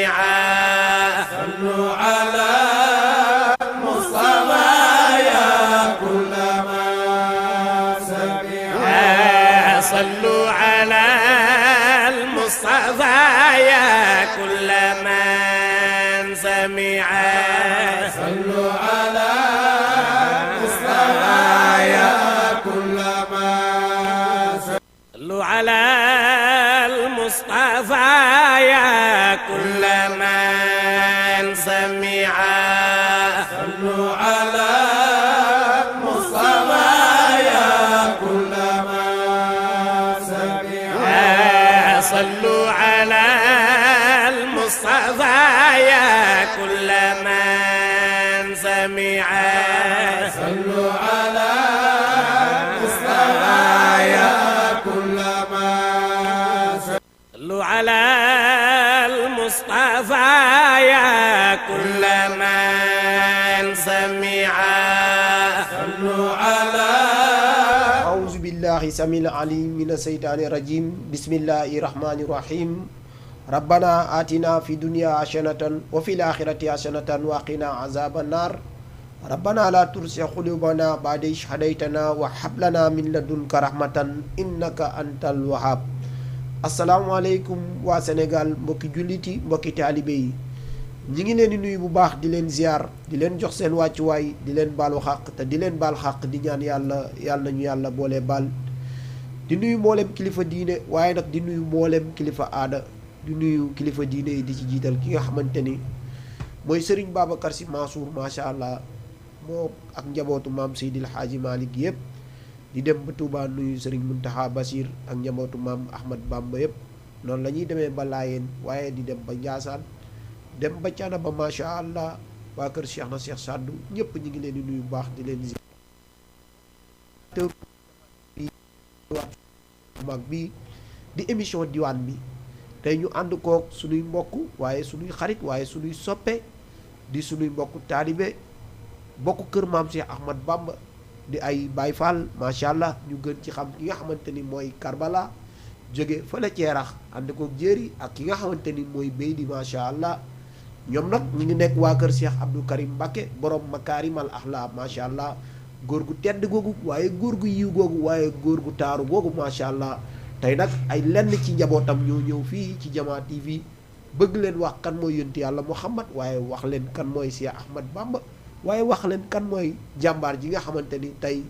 سميعا صلوا على المصطفى يا كل من سمع صلوا على المصطفى يا كل من سمع صلوا على المصطفى يا كل من صلوا على المصطفى يا كل من سمع صلوا على المصطفى يا كل من سمع صلوا على المصطفى يا كل من سمع صلوا على المصطفى يا كل من صلوا على المصطفى يا كل من سمع صلوا على أعوذ بالله السميع العليم من الشيطان الرجيم بسم الله الرحمن الرحيم ربنا آتنا في الدنيا حسنة وفي الآخرة حسنة وقنا عذاب النار ربنا لا تزغ قلوبنا بعد إذ هديتنا وهب لنا من لدنك رحمة إنك أنت الوهاب asalaamaaleykum waa Sénégal mbokki jullit yi mbokki taalibe yi ñi ngi leen di nuyu bu baax di leen ziar di leen jox seen wàccuwaay di leen baalu xàq te di leen baal xàq di ñaan yàlla nañu yàlla boole baal di nuyu mboolem kilifa diine waaye nag di nuyu mboolem kilifa aada di nuyu kilifa diine yi di ci jiital ki nga xamante ni mooy Serigne Babacar Sy Mansour macha allah moo ak njabootu maam Seydil Hadji Malick yëpp. di dem ba Touba nuyu Serigne Mountakha Bassir ak njabootu maam Ahmad Bamba yëpp noonu la ñuy demee ba Laayeen waaye di dem ba Njaasaan dem ba Canaba macha allah waa kër Cheikh na Cheikh Saddu ñëpp ñu ngi leen di nuyu bu baax di leen ziar mag bi di émission diwaan bi tey ñu ànd koog suñuy mbokk waaye suñuy xarit waaye suñuy soppe di suñuy mbokk taalibe bokk kër maam Cheikh Ahmad Bamba di ay Baay Faal macha allah ñu gën ci xam ki nga xamante ni mooy Karbala jóge fële ceerax ànd ko jéeri ak ki nga xamante ni mooy béy di macha allah ñoom nag ñu ngi nekk waa kër Cheikh Abdou Karim Mbacké borom makaarimal axlaa macha allah góor gu tedd googu waaye góor gu yiw googu waaye góor gu taaru googu macha allah tey nag ay lenn ci njabootam ñoo ñëw fii ci Jama TV bëgg leen wax kan mooy yonent yàlla Muhammad waaye wax leen kan mooy Cheikh Ahmad Bamba waaye wax leen kan mooy jàmbaar ji nga xamante ni tey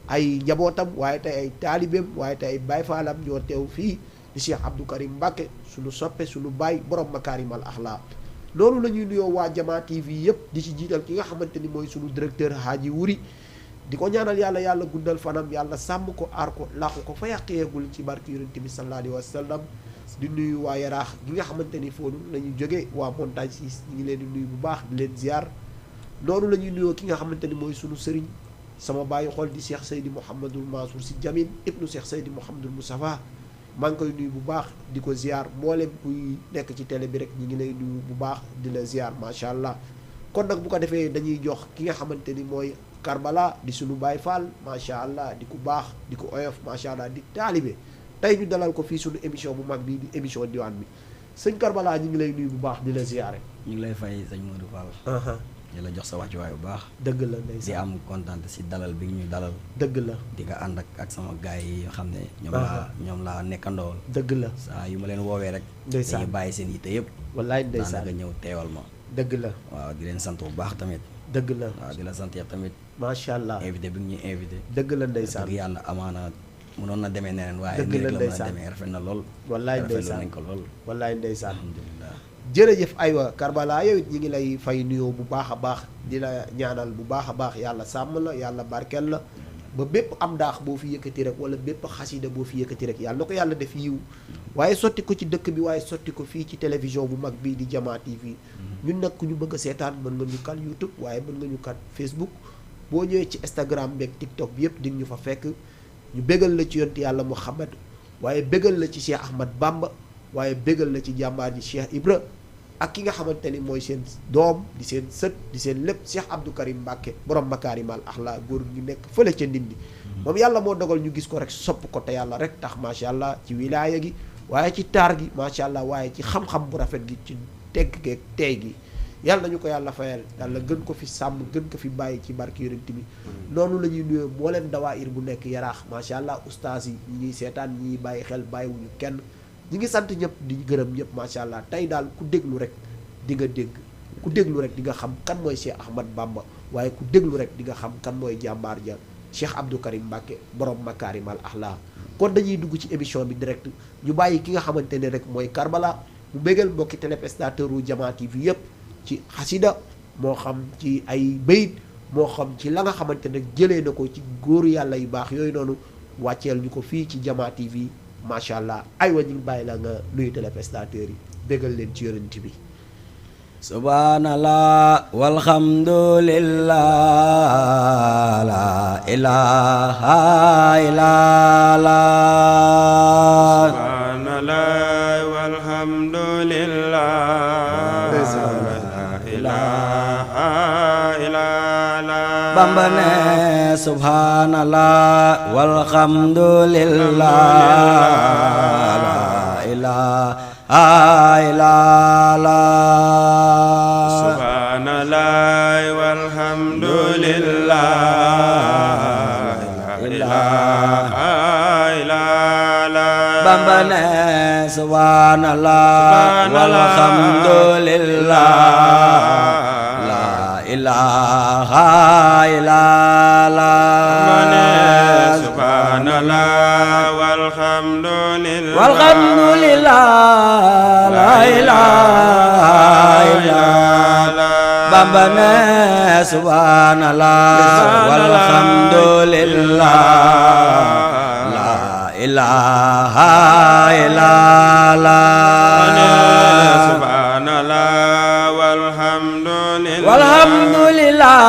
ay njabootam waaye tey ay taalibeem waaye tey ay baay faalam ñoo teew fii di Cheikh Abdou Karim Mbacké suñu soppe suñu baay borom makaarimal axlaa loolu la ñuy nuyoo waa Jama TV yëpp di ci jiital ki nga xamante ni mooy suñu directeur Hadji Wuri di ko ñaanal yàlla guddal fanam yàlla sàmm ko aar ko làqu ko fa yàqeegul ci barki yonent bi sallallahu alayhi wa sallam di nuyu waa Yaraax gi nga xamante ni foofu la ñu jógee waa Montagne 6 ñu ngi leen di nuyu bu baax di leen ziar noonu la ñuy nuyoo ki nga xamante ni mooy sunu sëriñ sama bàyyi xol di Cheikh Seydi Mouhamadul Mansour Sy Djamil ibnu Cheikh Seydi Mouhamadul Moustapha maa ngi koy nuyu bu baax di ko ziar mboolem kuy nekk ci télé bi rek ñu ngi lay nuyu bu baax di la ziar macha allah. kon nag bu ko defee dañuy jox ki nga xamante ni mooy Karbala di sunu Baay Faal macha allah di ku baax di ko oyof macha allah di taalibe tey ñu dalal ko fii sunu émission bu mag bii di émission diwaan bi sëñ Karbala ñu ngi lay nuyu bu baax di la ziare. ñu ngi lay fay sëñ Modou Fall. di la jox sa wàccuwaay bu baax. dëgg la ndeysaan di am kontaan si dalal bi ñu dalal. dëgg la di nga ànd ak sama gaay yi yoo xam ne. ñoom laa nekkandool. dëgg la saa yu ma leen woowee rek. ndeysaan dañuy bàyyi seen yitte yëpp. wallaay ndeysaan daanaka ñëw teewal ma. dëgg la waaw di leen sant bu baax tamit. dëgg la waaw di la sant yow tamit. macha allah invité bi ñuy invité. dëgg la ndeysaan dëgg yàlla amaana mënoon na demee neneen waaye. dëgg la nii rek la mën a ndeysaan demee rafet na lool. wallaay ndeysaan rafetlu nañ ko lool. wallaay ndeysaan alhamdulilah. jërëjëf aywa Karbala yow it ñi ngi lay fay nuyoo bu baax a baax di la ñaanal bu baax a baax yàlla sàmm la yàlla barkeel la ba bépp am daax boo fi yëkkati rek wala bépp xasida boo fi yëkkati rek yàlla na ko yàlla def yiw waaye sotti ko ci dëkk bi waaye sotti ko fii ci télévision bu mag bii di Jama TV ñun nag ku ñu bëgg a seetaan mën nga ñu kan YouTube waaye mën nga ñu kan Facebook boo ñëwee ci Instagram beeg TikTok bi yëpp di ñu fa fekk ñu bégal la ci yonent yàlla Muhammad waaye bégal la ci Cheikh Ahmad Bamba waaye bégal la ci jàmbaar ji Cheikh Ibra ak ki nga xamante ni mooy seen doom di seen sët di seen lépp Cheikh Abdou Karim Mbacké borom makaarimal axlaa góor ñu nekk fële ca Ndindi moom yàlla moo dogal ñu gis ko rek sopp ko te yàlla rek tax macha allah ci wilaaya gi waaye ci taar gi macha allah waaye ci xam-xam bu rafet gi ci tegg geeg tey gi yàlla nañu ko yàlla fayal yàlla gën ko fi sàmm gën ko fi bàyyi ci barke yonent bi noonu la ñuy nuyoo mbooleem dawaayir bu nekk yaraax macha allah ustaas yi ñi ngi seetaan ñi bàyyi xel bàyyiwuñu kenn ñi ngi sant ñëpp di gërëm ñëpp macha allah tey daal ku déglu rek di nga dégg ku déglu rek di nga xam kan mooy Cheikh Ahmad Bamba waaye ku déglu rek di nga xam kan mooy jàmbaar ja Cheikh Abdou Karim Mbacke borom makaarimal axlaa kon dañuy dugg ci émission bi direct ñu bàyyi ki nga xamante ne rek mooy Karbala mu bégal mbokki téléspectateur u Jama TV yëpp ci xasida moo xam ci ay bayit moo xam ci la nga xamante ne jëlee na ko ci góoru yàlla yu baax yooyu noonu wàcceel ñu ko fii ci Jama TV macha allah aywa ñu ngi bàyyi la nga nuyu téléspectateurs yi bégal leen ci yonent bi subhanallah walhamdulillah la ilaha illallah subhanallah walhamdulillah la ilaha illallah Bamba ne subhanallah walhamdulillah la ilaha illallah subhanallah walhamdulillah la ilaha illallah Bamba ne subhanallah walhamdulillah la ilaha illallah subhanallah walhamdulillah walhamdulillah la ilaha illallah Bamba ne subhanallah walhamdulillah la ilaha illallah subhanallah walhamdulillah walhamdulillah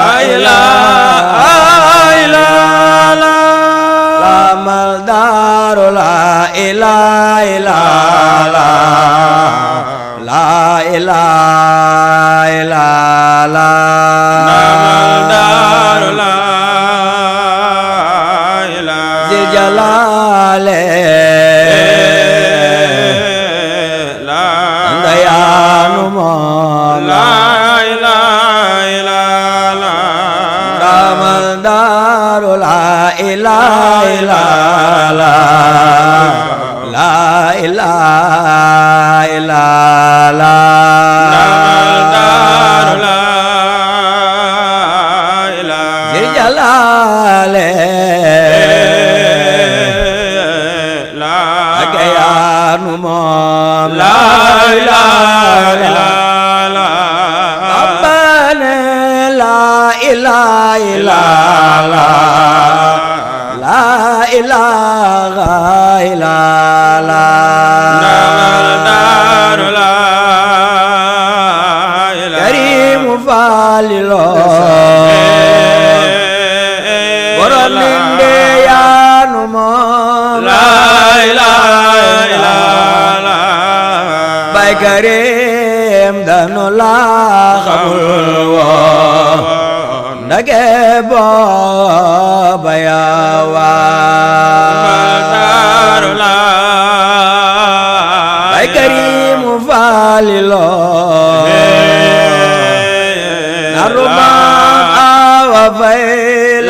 la ilaha illallah lamal daru la ilaha illallah la ilaha illallah lamal daru la ilaha zil jalale la ndayanu moom la ilaha illallah lamal daru la ilaha illallah la ilaha illallah lamal daru la ilaha zil jalale la akayanu moom la ilaha illallah Rabbana la ilaha illallah la ilaha illallah lamal daru la ilaha Karimu falilo borom ninde yanu moom la ilaha illallah Bay Karim danu la xamul woon ndage booba yawa daru la Bay Karimu falilo naruma awa fay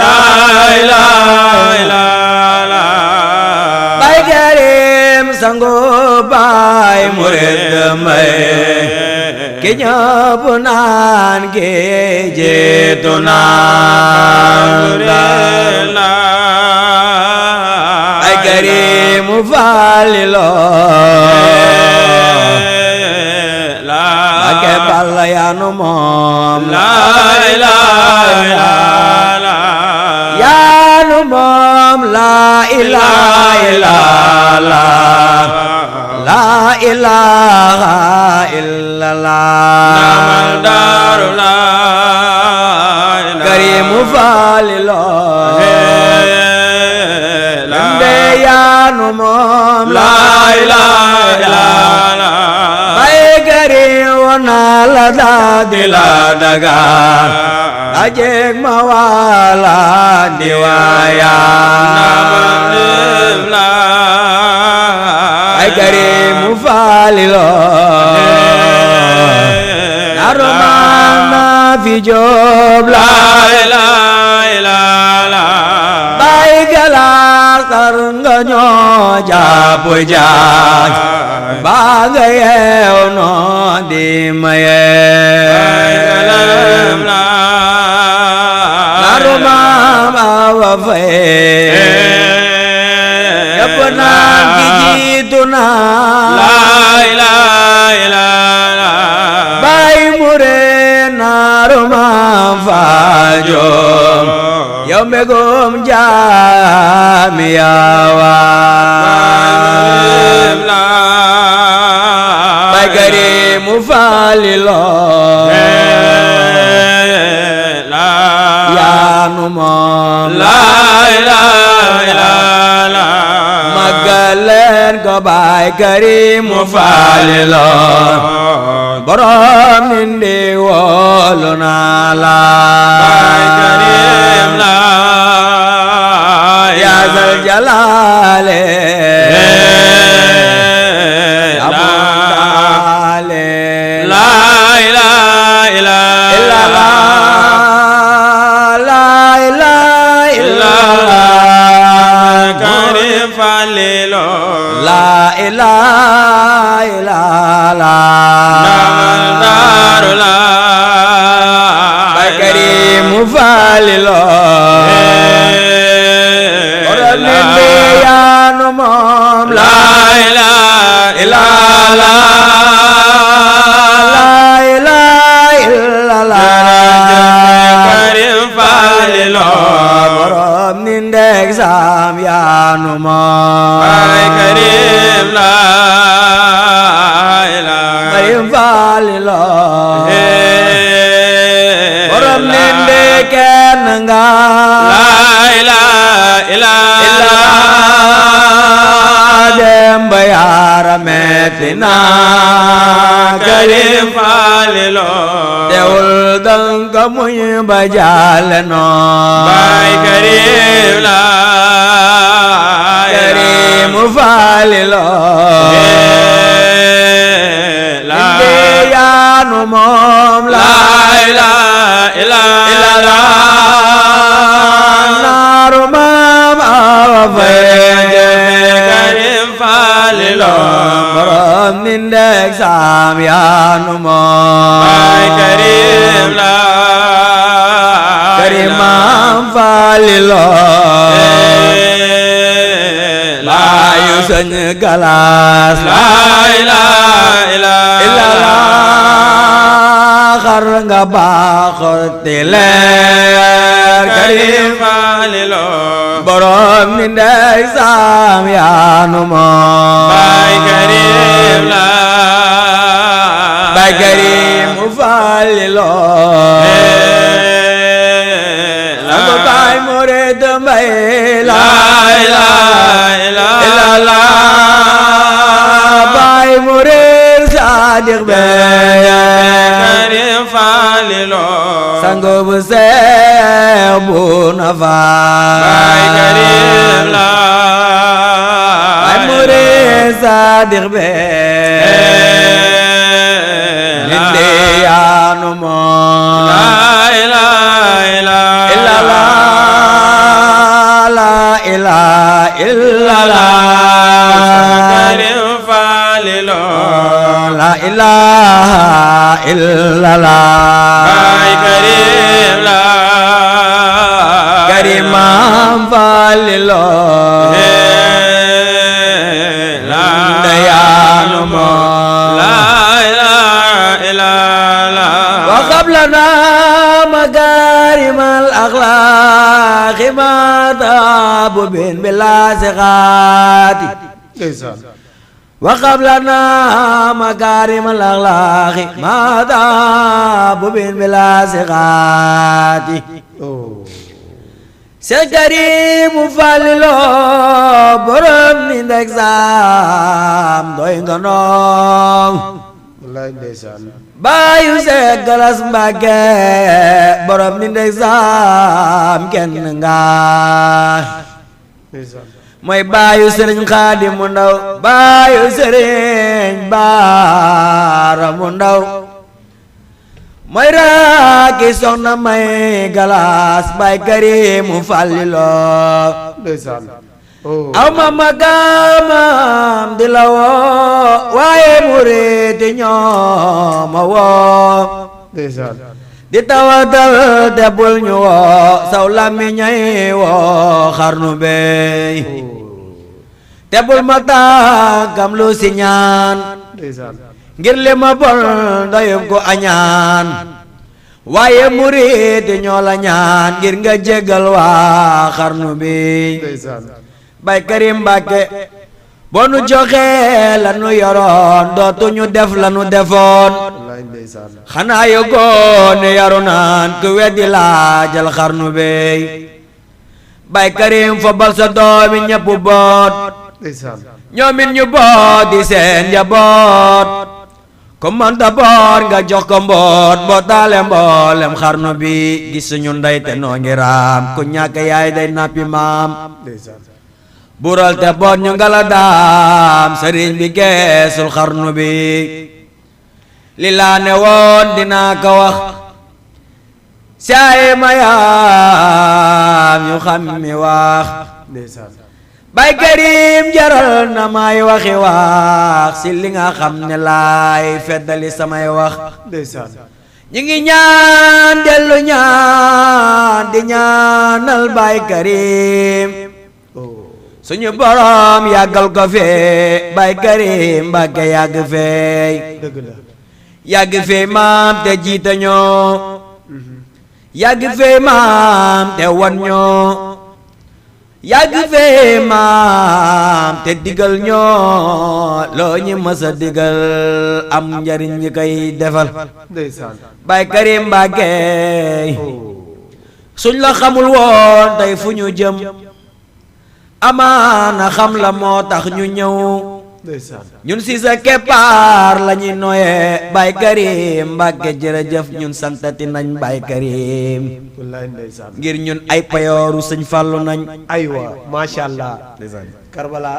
la ilaha illallah Bay Karim sango bay murid may ki ñëpp naan ki jiitu naan Bay Karimu falilo ake balla yanu moom la ilaha illallah yanu moom la ilaha illallah la ilaha illallah namal daru la ilaha Karimu falilo nde yanu moom la ilaha illallah Bay Karimu na la daadi la daga ajek ma wala ndiwaya Bay Karimu falilo narumana fi Jóob la ilaha illallah bay galaas tar nga ñoo jàpp jaaj ba nga yeew noo di maye narumam awa faye yëpp naan ki jiitu naa la ilaha illallah bay mure narumam Fajoom yow mbégum jaami yawa bay Karimu Faalilo yaanu moom la ilaha illallah magaleen ko bay Karimu Faalilo borom nindi woolu naa la bay Karim la ya zal jalaale la ilaha illallah la ilaha illallah Karim Faalilo la ilaha illallah Darula bay Karimu Faalilo borom nindi yaanu moom la ilaha illallah la ilaha illallah Karim Faalilo borom nindek saam yaanu moom bay Karim la ilaha Karim Faalilo borom nindek kenn nga la ilaha illallah dem ba yaara metti na Karim Faalilo teewul danga muñ ba jàlle noo bay Karim la Karimu Faalilo inde yaanu moom la ilaha illallah naaru maam awa faye Karim Faalilo borom nindek saam yaanu moom bay Karim la Karim maam Faalilo baayu sëñ Galaas la ilaha illallah xar nga baaxoti leer Karim Faalilo borom ni ndey saam yaanu moom bay Karim la bay Karimu Faalilo ko bay murid mbay la ilaha illallah bay murid Saadiq Bey Karim Faalilo sango bu seex bu nafa bay Karim la bay murid Saadiq Bey ninde yaanu moom la ilaha illallah la ilaha illallah Karim Faalilo la ilaha illallah bay Karim la Karim Faalilo yaanu moom la ilaha illallah wa qablana مكارم الأخلاق ما تاب بين بلا سقات وقبلنا مكارم الأخلاق ما تاب بين بلا سقات Seex Karimu Faalilo borom ni ndek saam doy nga noom wallaay ndeysaan baayu Seex Galas Mbàkke borom ni ndek saam kenn nga ndeysaan mooy baayu Sëriñ Xaadim mu ndaw baayu Sëriñ Baara mu ndaw mooy raaki soxna may galas Baay Karimu Fàlliloo ndeysaan oh aw ma maqaamam di la woo waaye murit ñoo ma woo ndeysaan di tawatal te bul ñu woo saw làmmiñay woo xarnu bey te bul ma tànkam lu si ñaan ndeysaan ngir li ma bon ndayum ko añaan waaye murit ñoo la ñaan ngir nga jéggal waa xarnu bi ndeysaan Baay Karim Mbàkke boo nu joxee la nu yoroon dootu ñu def la nu defoon wallaay ndeysaan xanaa yëgoon ne yaru naan ku weddi laajal xarnu bey Baay Karim fa bal sa doomi ñépp boot ndeysaan ñoomit ñu boot di seen njaboot ko mënta boot nga jox ko mboot mbootaale mboolem xarnu bi gis suñu ndey te noo ngi raam ku ñàkk yaay day nappi maam ndeysaan bural te boot ñu ngala daam sëriñ bi geesul xarnu bi li laa ne woon dinaa ko wax saay ma yaam ñu xam mi wax ndeysaan Baay Karim jaral na may waxi wax si li nga xam ne laay feddali samay wax ndeysaan ñi ngi ñaan dellu ñaan di ñaanal Baay Karim oh suñu borom yàggal ko fee Baay Karim Mbàkke yàgg feey dëgg la yàgg fee maam te jiite ñoo yàgg fee maam te wan ñoo yàgg fee maam te digal ñoo loo ñu mës a digal am njariñ ñi koy defal ndeysaan Baay Karim Mbàkke oh suñ la xamul woon tey fu ñu jëm amaana xam la moo tax ñu ñëw ndeysaan ñun si sa keppaar la ñuy noyee Baay Karim Mbàkke jërëjëf ñun santati nañ Baay Karim wallaay ndeysaan ngir ñun ay payooru sëñ Fallu nañ aywa macha allah Karbala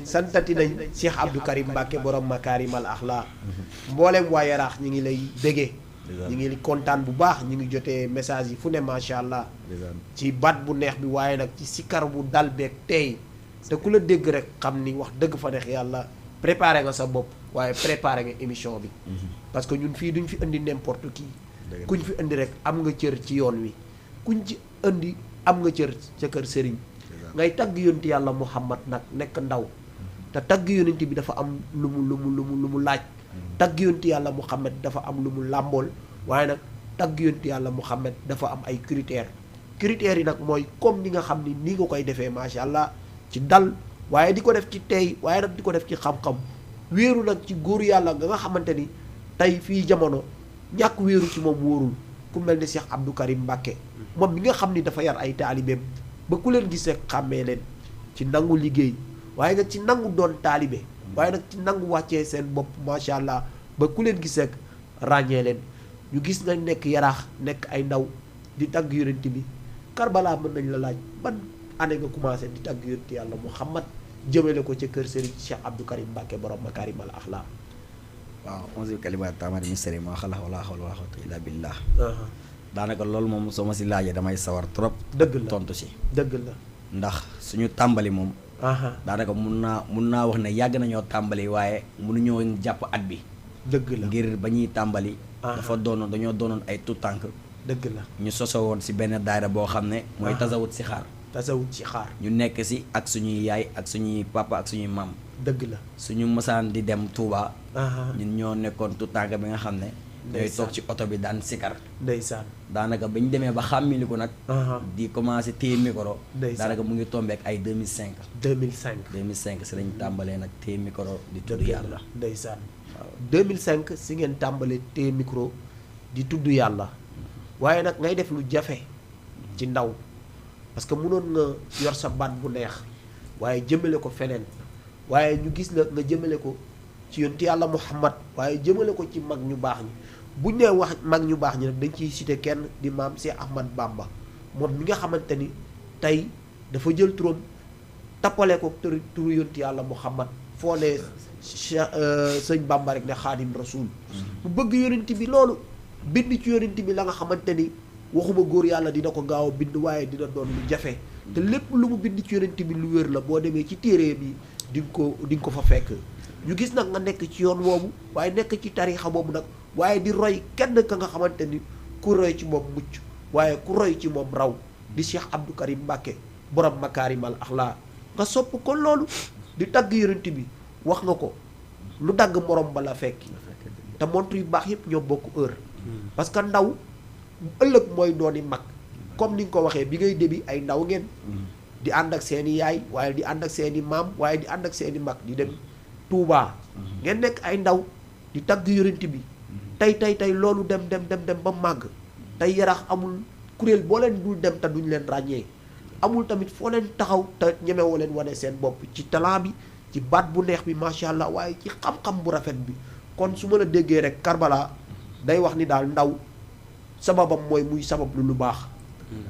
santati nañ Cheikh Abdou Karim Mbàkke borom makaarimal axlaa mboolem waa Yaraax ñi ngi lay bége ñi ngi kontaan bu baax ñi ngi jotee message yi fu ne macha allah ci baat bu neex bi waaye nag ci sikkar bu dal beeg tey te ku la dégg rek xam ni wax dëgg fa neex yàlla préparé nga sa bopp waaye préparé nga émission bi parce que ñun fii duñ fi indi n'importe qui kuñ fi indi rek am nga cër ci yoon wi kuñ ci indi am nga cër ca kër sëriñ ngay tagg yonent yàlla Muhammad nag nekk ndaw te tagg yonent bi dafa am lu mu laaj tagg yonent yàlla Muhammad dafa am lu mu làmbool waaye nag tagg yonent yàlla Muhammad dafa am ay critères yi nag mooy comme ni nga xam ni nii nga koy defee macha allah ci dal waaye di ko def ci tey waaye nag di ko def ci xam-xam wéeru nag ci góor yàlla nga xamante ni tey fii jamono ñàkk wéeru ci moom wóorul ku mel ni Cheikh Abdou Karim Mbàkke moom mi nga xam ni dafa yar ay taalibeem ba ku leen gis rek xàmmee leen ci nangu liggéey waaye nag ci nangu doon taalibe waaye nag ci nangu wàccee seen bopp macha allah ba ku leen gis rek ràññee leen ñu gis nga nekk Yaraax nekk ay ndaw di tagg yonent bi Karbala mën nañ la laaj ban année nga commencé di tagg yonent yàlla Muhammad jëmale ko ca kër Serigne Cheikh Abdou Karim Mbàkke borom makaarimal axlaa waaw onze kalimaat taamaati min sharri maa xalaq wala hawla wala quwwata illa billah daanaka loolu moom soo ma si laajee damay sawar trop dëgg la tontu si dëgg la ndax suñu tàmbali moom daanaka mun naa wax ne yàgg nañoo tàmbali waaye mënuñoo jàpp at bi dëgg la ngir ba ñuy tàmbali dañoo doonoon ay tout tànk dëgg la ñu soso woon si benn daayira boo xam ne mooy tasawut si xaar ñu nekk si ak suñuy yaay ak suñuy papa ak suñuy maam dëgg la suñu mësaan di dem Touba ñun ñoo nekkoon tout tànk bi nga xam ne ñooy toog ci oto bi daan sikar ndeysaan daanaka ba ñu demee ba xàmmiliku nag di commencé téye micro daanaka mu ngi tombeek ay 2005 si lañ tàmbalee nag téye micro di tudd yàlla ndeysaan waaw 2005 si ngeen tàmbalee téye micro di tudd yàlla waaye nag ngay def lu jafe ci ndaw parce que mënoon nga yor sa baat bu neex waaye jëmale ko feneen waaye ñu gis la nga jëmale ko ci yonent yàlla Muhammad waaye jëmale ko ci mag ñu baax ñi buñ nee wax mag ñu baax ñi nag dañ ciy cité kenn di maam Cheikh Ahmad Bamba moom mi nga xamante ni tey dafa jël turam tappale ko turu yonent yàlla Muhammad foo ne sëñ Bamba rek ne xaadim rasul bu bëgg yonent bi loolu bind ci yonent bi la nga xamante ni waxuma góor yàlla dina ko gaaw a bind waaye dina doon lu jafe te lépp lu mu bind ci yonent bi lu wér la boo demee ci téere bi di nga ko fa fekk ñu gis nag nga nekk ci yoon woowu waaye nekk ci tariixa boobu nag waaye di roy kenn ka nga xamante ni ku roy ci moom mucc waaye ku roy ci moom raw di Cheikh Abdou Karim Mbacké borom makaarimal axlaa nga sopp ko loolu di tagg yonent bi wax nga ko lu dagg morom ba la fekki te montre yu baax yëpp ñoo bokk heure parce que ndaw ëllëg mooy dooni mag comme ni nga ko waxee bi ngay débi ay ndaw ngeen di ànd ak seeni yaay waaye di ànd ak seeni maam waaye di ànd ak seeni mag di dem Touba ngeen nekk ay ndaw di tagg yonent bi tey loolu dem ba màgg tey Yaraax amul kuréel boo leen dul dem te duñ leen ràññee amul tamit foo leen taxaw te ñemewoo leen wane seen bopp ci talent bi ci baat bu neex bi macha allah waaye ci xam-xam bu rafet bi kon su ma la déggee rek Karbala day wax ni daal ndaw sababam mooy muy sabab lu baax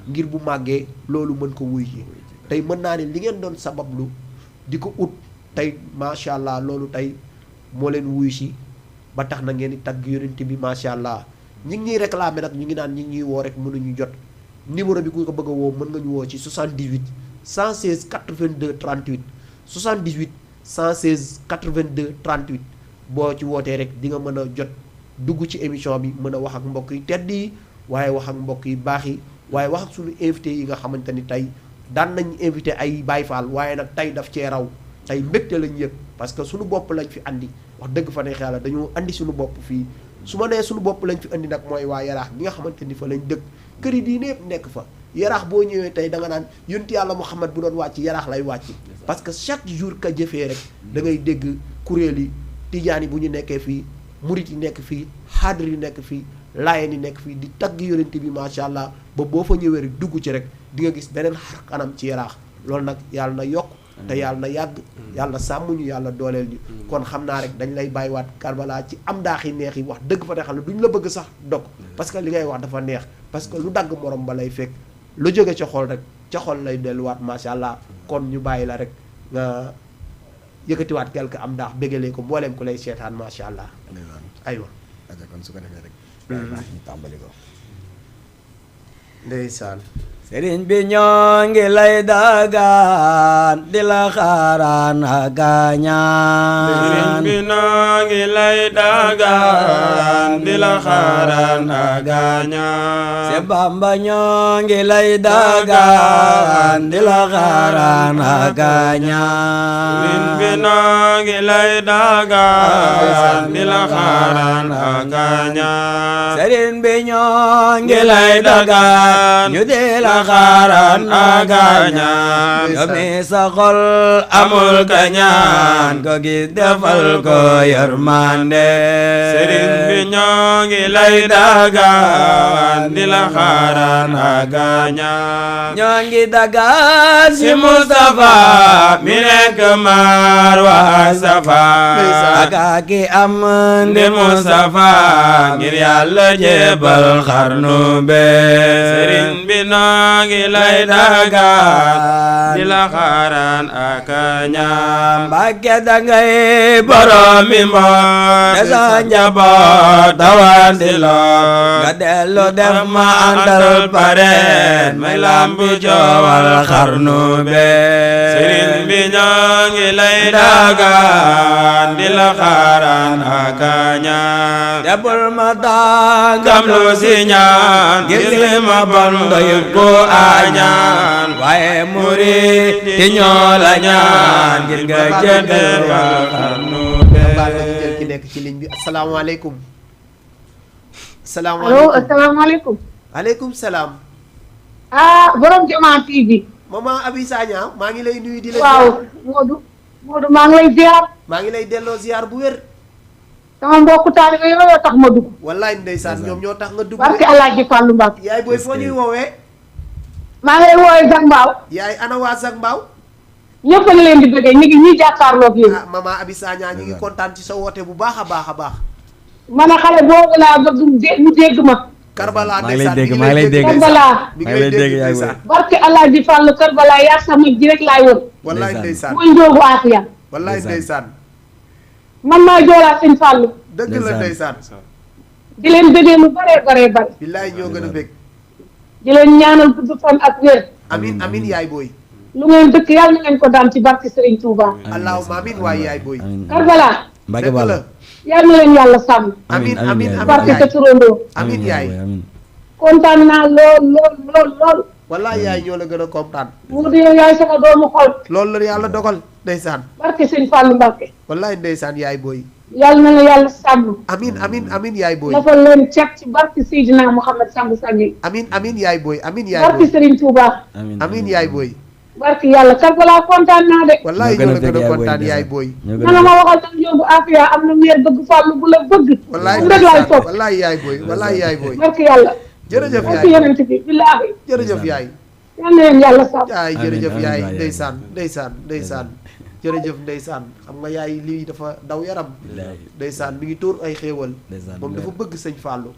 ngir bu màggee loolu mën ko wuy ji tey mën naa ne li ngeen doon sabablu di ko ut tey macha allah loolu tey moo leen wuy si ba tax na ngeen di tagg yonent bi macha allah ñi ngi ñuy réclamer nag ñu ngi naan ñi ngi ñuy woo rek mënuñu jot numéro bi ku ko bëgg a woo mën nga ñu woo ci 78 116 82 38 78 116 82 38 boo ci wootee rek di nga mën a jot dugg ci émission bi mën a wax ak mbokk yi tedd yi waaye wax ak mbokk yi baax yi waaye wax ak suñu invité yi nga xamante ni tey daan nañ invité ay Baay Faal waaye nag tey daf cee raw tey mbégte lañ yëg parce que suñu bopp lañ fi andi wax dëgg fa ne xel dañoo andi suñu bopp fii su ma nee suñu bopp lañ fi andi nag mooy waa Yaraax gi nga xamante ni fa lañ dëkk kër yi diine yëpp nekk fa Yaraax boo ñëwee tey da nga naan yonent yàlla Muhammad bu doon wàcc Yaraax lay wàcc parce que chaque jour ka jëfee rek da ngay dégg kuréel yi tijaan yi bu ñu nekkee fii murit yi nekk fii xaadir yi nekk fii laayeen yi nekk fii di tagg yonent bi macha allah ba boo fa ñëwee rek dugg ci rek di nga gis beneen xar kanam ci Yaraax loolu nag yàlla na yokk te yàlla na yàgg yàlla sàmm ñu yàlla dooleel ñu kon xam naa rek dañ lay bàyyiwaat Karbala ci am daax yi neex yi wax dëgg fa ne xam ne duñ la bëgg sax dog parce que li ngay wax dafa neex parce que lu dagg morom ba lay fekk lu jóge ca xol rek ca xol lay delluwaat macha allah kon ñu bàyyi la rek nga yëkkatiwaat quelque am daax bégalee ko mbooleem ku lay seetaan macha allah aywa kon su ko defee rek ñu tàmbali ko ndeysaan sëriñ bi ñoo ngi lay dagaan di la xaaraan ak ñaan sëriñ bi ñoo ngi lay dagaan di la xaaraan ak ñaan se Bamba ñoo ngi lay dagaan di la xaaraan ak ñaan sëriñ bi ñoo ngi lay dagaan di la xaaraan ak ñaan sëriñ bi ñoo ngi lay dagaan ñu di la xaaraan ak ñaan yow mi sa xol amul ka ñaan ko gis defal ko yërmande sëriñ bi ñoo ngi lay dagaan di la xaaraan ak ñaan ñoo ngi dagaan si Mustafa mi nekk maar wa Safa ak ki am ndi Mustafa ngir yàlla jébal xarnu be sëriñ bi noo ngi lay dagaan di la xaaraan ak ñaan Mbàkke dangay borom mi mboot te sa njaboot tawandi loo nga dellu def ma àndal pareen may lambu joowal xarnu be sëriñ bi ñoo ngi lay dagaan di la xaaraan ak ñaan te bul ma tàngam gam lu si ñaan ngir li ma bon doy ko añaan waaye murit ti ñoo la ñaan ngir nga jëndal waa xarnu be baal ma ñu jël ki nekk ci ligne bi asalaamaaleykum allo asalaamaaleykum. aleykum salaam borom Jamaa TV. maman Abi Sagna maa ngi lay nuyu di la waaw ziar Modou maa ngi lay ziar. maa ngi lay delloo ziar bu wér sama mbokku taalibe yooyu tax ma dugg. wallaay ndeysaan ñoom ñoo tax nga dugg barke Alaaji Fàllu Mbàkke. yaay booy foo ñuy woowee maa ngi lay woowee Zak Mbaaw. yaay ana waa Zak Mbaaw ñëpp a ngi leen di bëggee ñu ngi ñuy jàkkaarloog yéen. ah maman Abi Sagna ñu ngi kontaan ci sa woote bu baax a baax a baax man a xale boobu laa bëgg mu dégg ma. Karbala maa ngi lay ndeysaan dégg, mi maa ngi lay dégg. Karbala. mi ngi lay dégg yaay ndeysaan barke Alaaji Fàllu Karbala yaa sama ji rek laay wër. wallaay Ndeysaan. ndeysaan mooy Njóobu Afiya. wallaay Ndeysaan. ndeysaan man maa joolaa seen Fàllu. dëgg la ndeysaan di leen bëggee lu bare bare bare billaay ñoo gën a bég. di leen ñaanal gudd fan ak wér amin amin yaay booy. lu ngeen dëkk yàlla na ngeen ko daan ci barke Serigne Touba allahumma amin waay yaay booy. Karbala Mbacke dëgg Balla la. yàlla na leen yàlla sàmm amin amin yaay. amin barke sa yaay. turandoo amin yaay. kontaan naa lool wallaay yaay ñoo la gën a comprendre. mu di yow yaay sama doomu xol loolu la yàlla dogal ndeysaan. barke Serigne Fallou Mbacke wallaay ndeysaan yaay booy. yàlla na la yàlla sàmm amin amin amin yaay booy. dafa leen cet ci barke Seydina Mouhamed sangu sangi amin amin yaay booy amin yaay barke booy. Serigne Touba amin yaay booy. barke yàlla Karbala kontaan naa de wallaay ñoo ñoo la gën a gën a bég kontaan yaay yaay booy. booy. man ma waxal tam yóbbu Afia am na meer bëgg Fallou bu la bëgg wallaay mu rek laay topp wallaay yaay booy wallaay yaay booy. barke yàlla jërëjëf barke yaay yonent bi billaahi jërëjëf yaay. yal na leen yàlla sàmm yaay jërëjëf amiin, yaay amiin, ndeysaan ndeysaan ndeysaan jërëjëf ndeysaan xam nga yaay lii dafa daw yaram ndeysaan mi ngi tóor ay xéewal Ndeysaan, moom dafa bëgg sëñ Fallou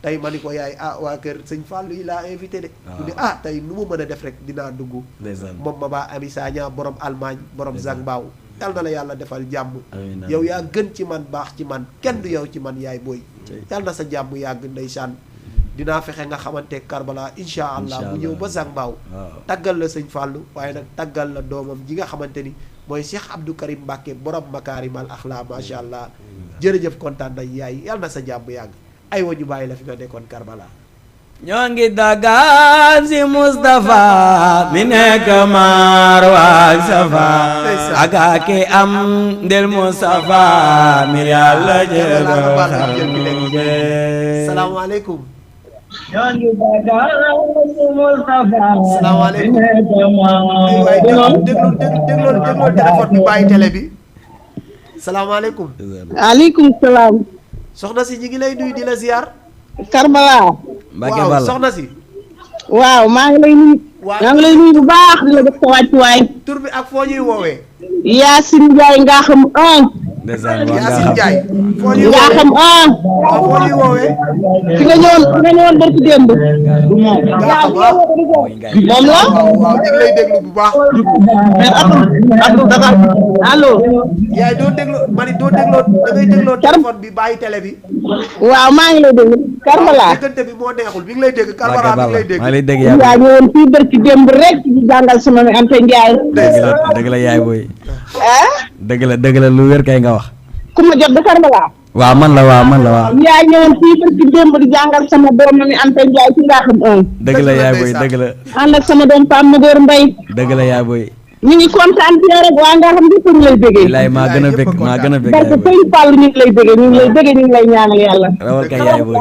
tey ma ni ko yaay waa kër sëñ Fallou yi laa invité de mu ne tey nu mu mën a def rek dinaa dugg moom ma baa Ami Sagna borom Allemagne borom Zangbaaw yal na la yàlla defal jàmm Amiin, yow yaa gën ci man baax ci man kenn du yow ci man yaay booy yal na sa jàmm yàgg ndeysaan dinaa fexe nga xamante Karbala incha allah bu ñëw ba Zangbaaw taggal la sëñ Fallou waaye nag taggal la doomam ji nga xamante ni mooy Cheikh Abdou Karim Mbacke borom makaarimal axlaa macha allah jërëjëf kontaan nañ yaay yal na sa jàmm yàgg ay wa ñu bàyyi la fi nga nekkoon Karbala. ñoo ngi dagaan si Moustapha mi nekk Marwa ak Safa ak ake am ndel Moustapha mi yàlla jégal xarnu be salaamaaleykum. salaamaaleykum ay waay déglu téléphone bi bàyyi télé bi. salaamaaleykum. aleykum salaam soxna si ñi ngi lay nuyu di la ziar. Karbala Mbacke waaw Balla soxna si. waaw maa ngi lay nuyu maa ngi lay nuyu bu baax di la def sa wàccuwaay tur bi ak foo ñuy woowee. Yacine Ndiaye nga xam ndeysaan Yacine Ndiaye. foo ñuy nga woowee xam waaw foo ñuy woowee. fi nga ñëwoon barki démb nga xam ah. moom la waaw waaw ñu ngi lay déglu bu baax. mais Abdou dafa allo yaay doo déglu ma ni doo dégloo da ngay dégloo téléphone bi bàyyi télé bi. waaw maa ngi lay dégg Karbala déggante bi moo neexul bi ngi lay dégg. Karbala bi ngi lay dégg. maa lay dégg yaa yaay ñëwoon fii barki démb rek di jàngal sama mi Anta Ndiaye dëgg la yaay booy ah dëgg la lu wér kay nga wax ku ma jot de Karbala waaw man la waaw yaa ñëwoon fii barki démb di jàngal sama doom mi Anta Ndiaye ci nga xam dëgg la yaay booy dëgg la ànd ak sama doom Pam Magor Mbaye dëgg la yaay booy ñu ngi kontaan ci yow rek waa nga xam ñëpp ñu lay bëggee bilaay maa gën a bëgg maa gën a bëgg parce que yaay booy sëñ Fall ñu ngi lay bëggee ñu ngi lay bëggee ñu ngi lay ñaanal yàlla rawal kay yaay booy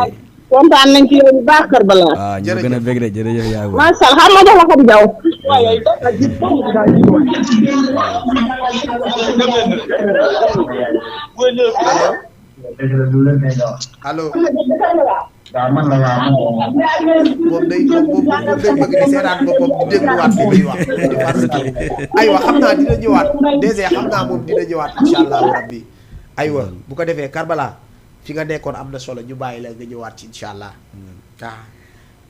kontaan nañ ci yow bu baax Karbala waaw ñu gën a bëgg de jërëjëf yaay booy macha allah xam nga jox la xam jaw allo. moom day bëgg di seetaan boppam di dégluwaat li muy wax parce que aywa xam naa dina ñëwaat déjà xam naa moom dina ñëwaat incha allahu rabbi aywa bu ko defee Karbala fi nga nekkoon am na solo ñu bàyyi la nga ñëwaat ci incha allah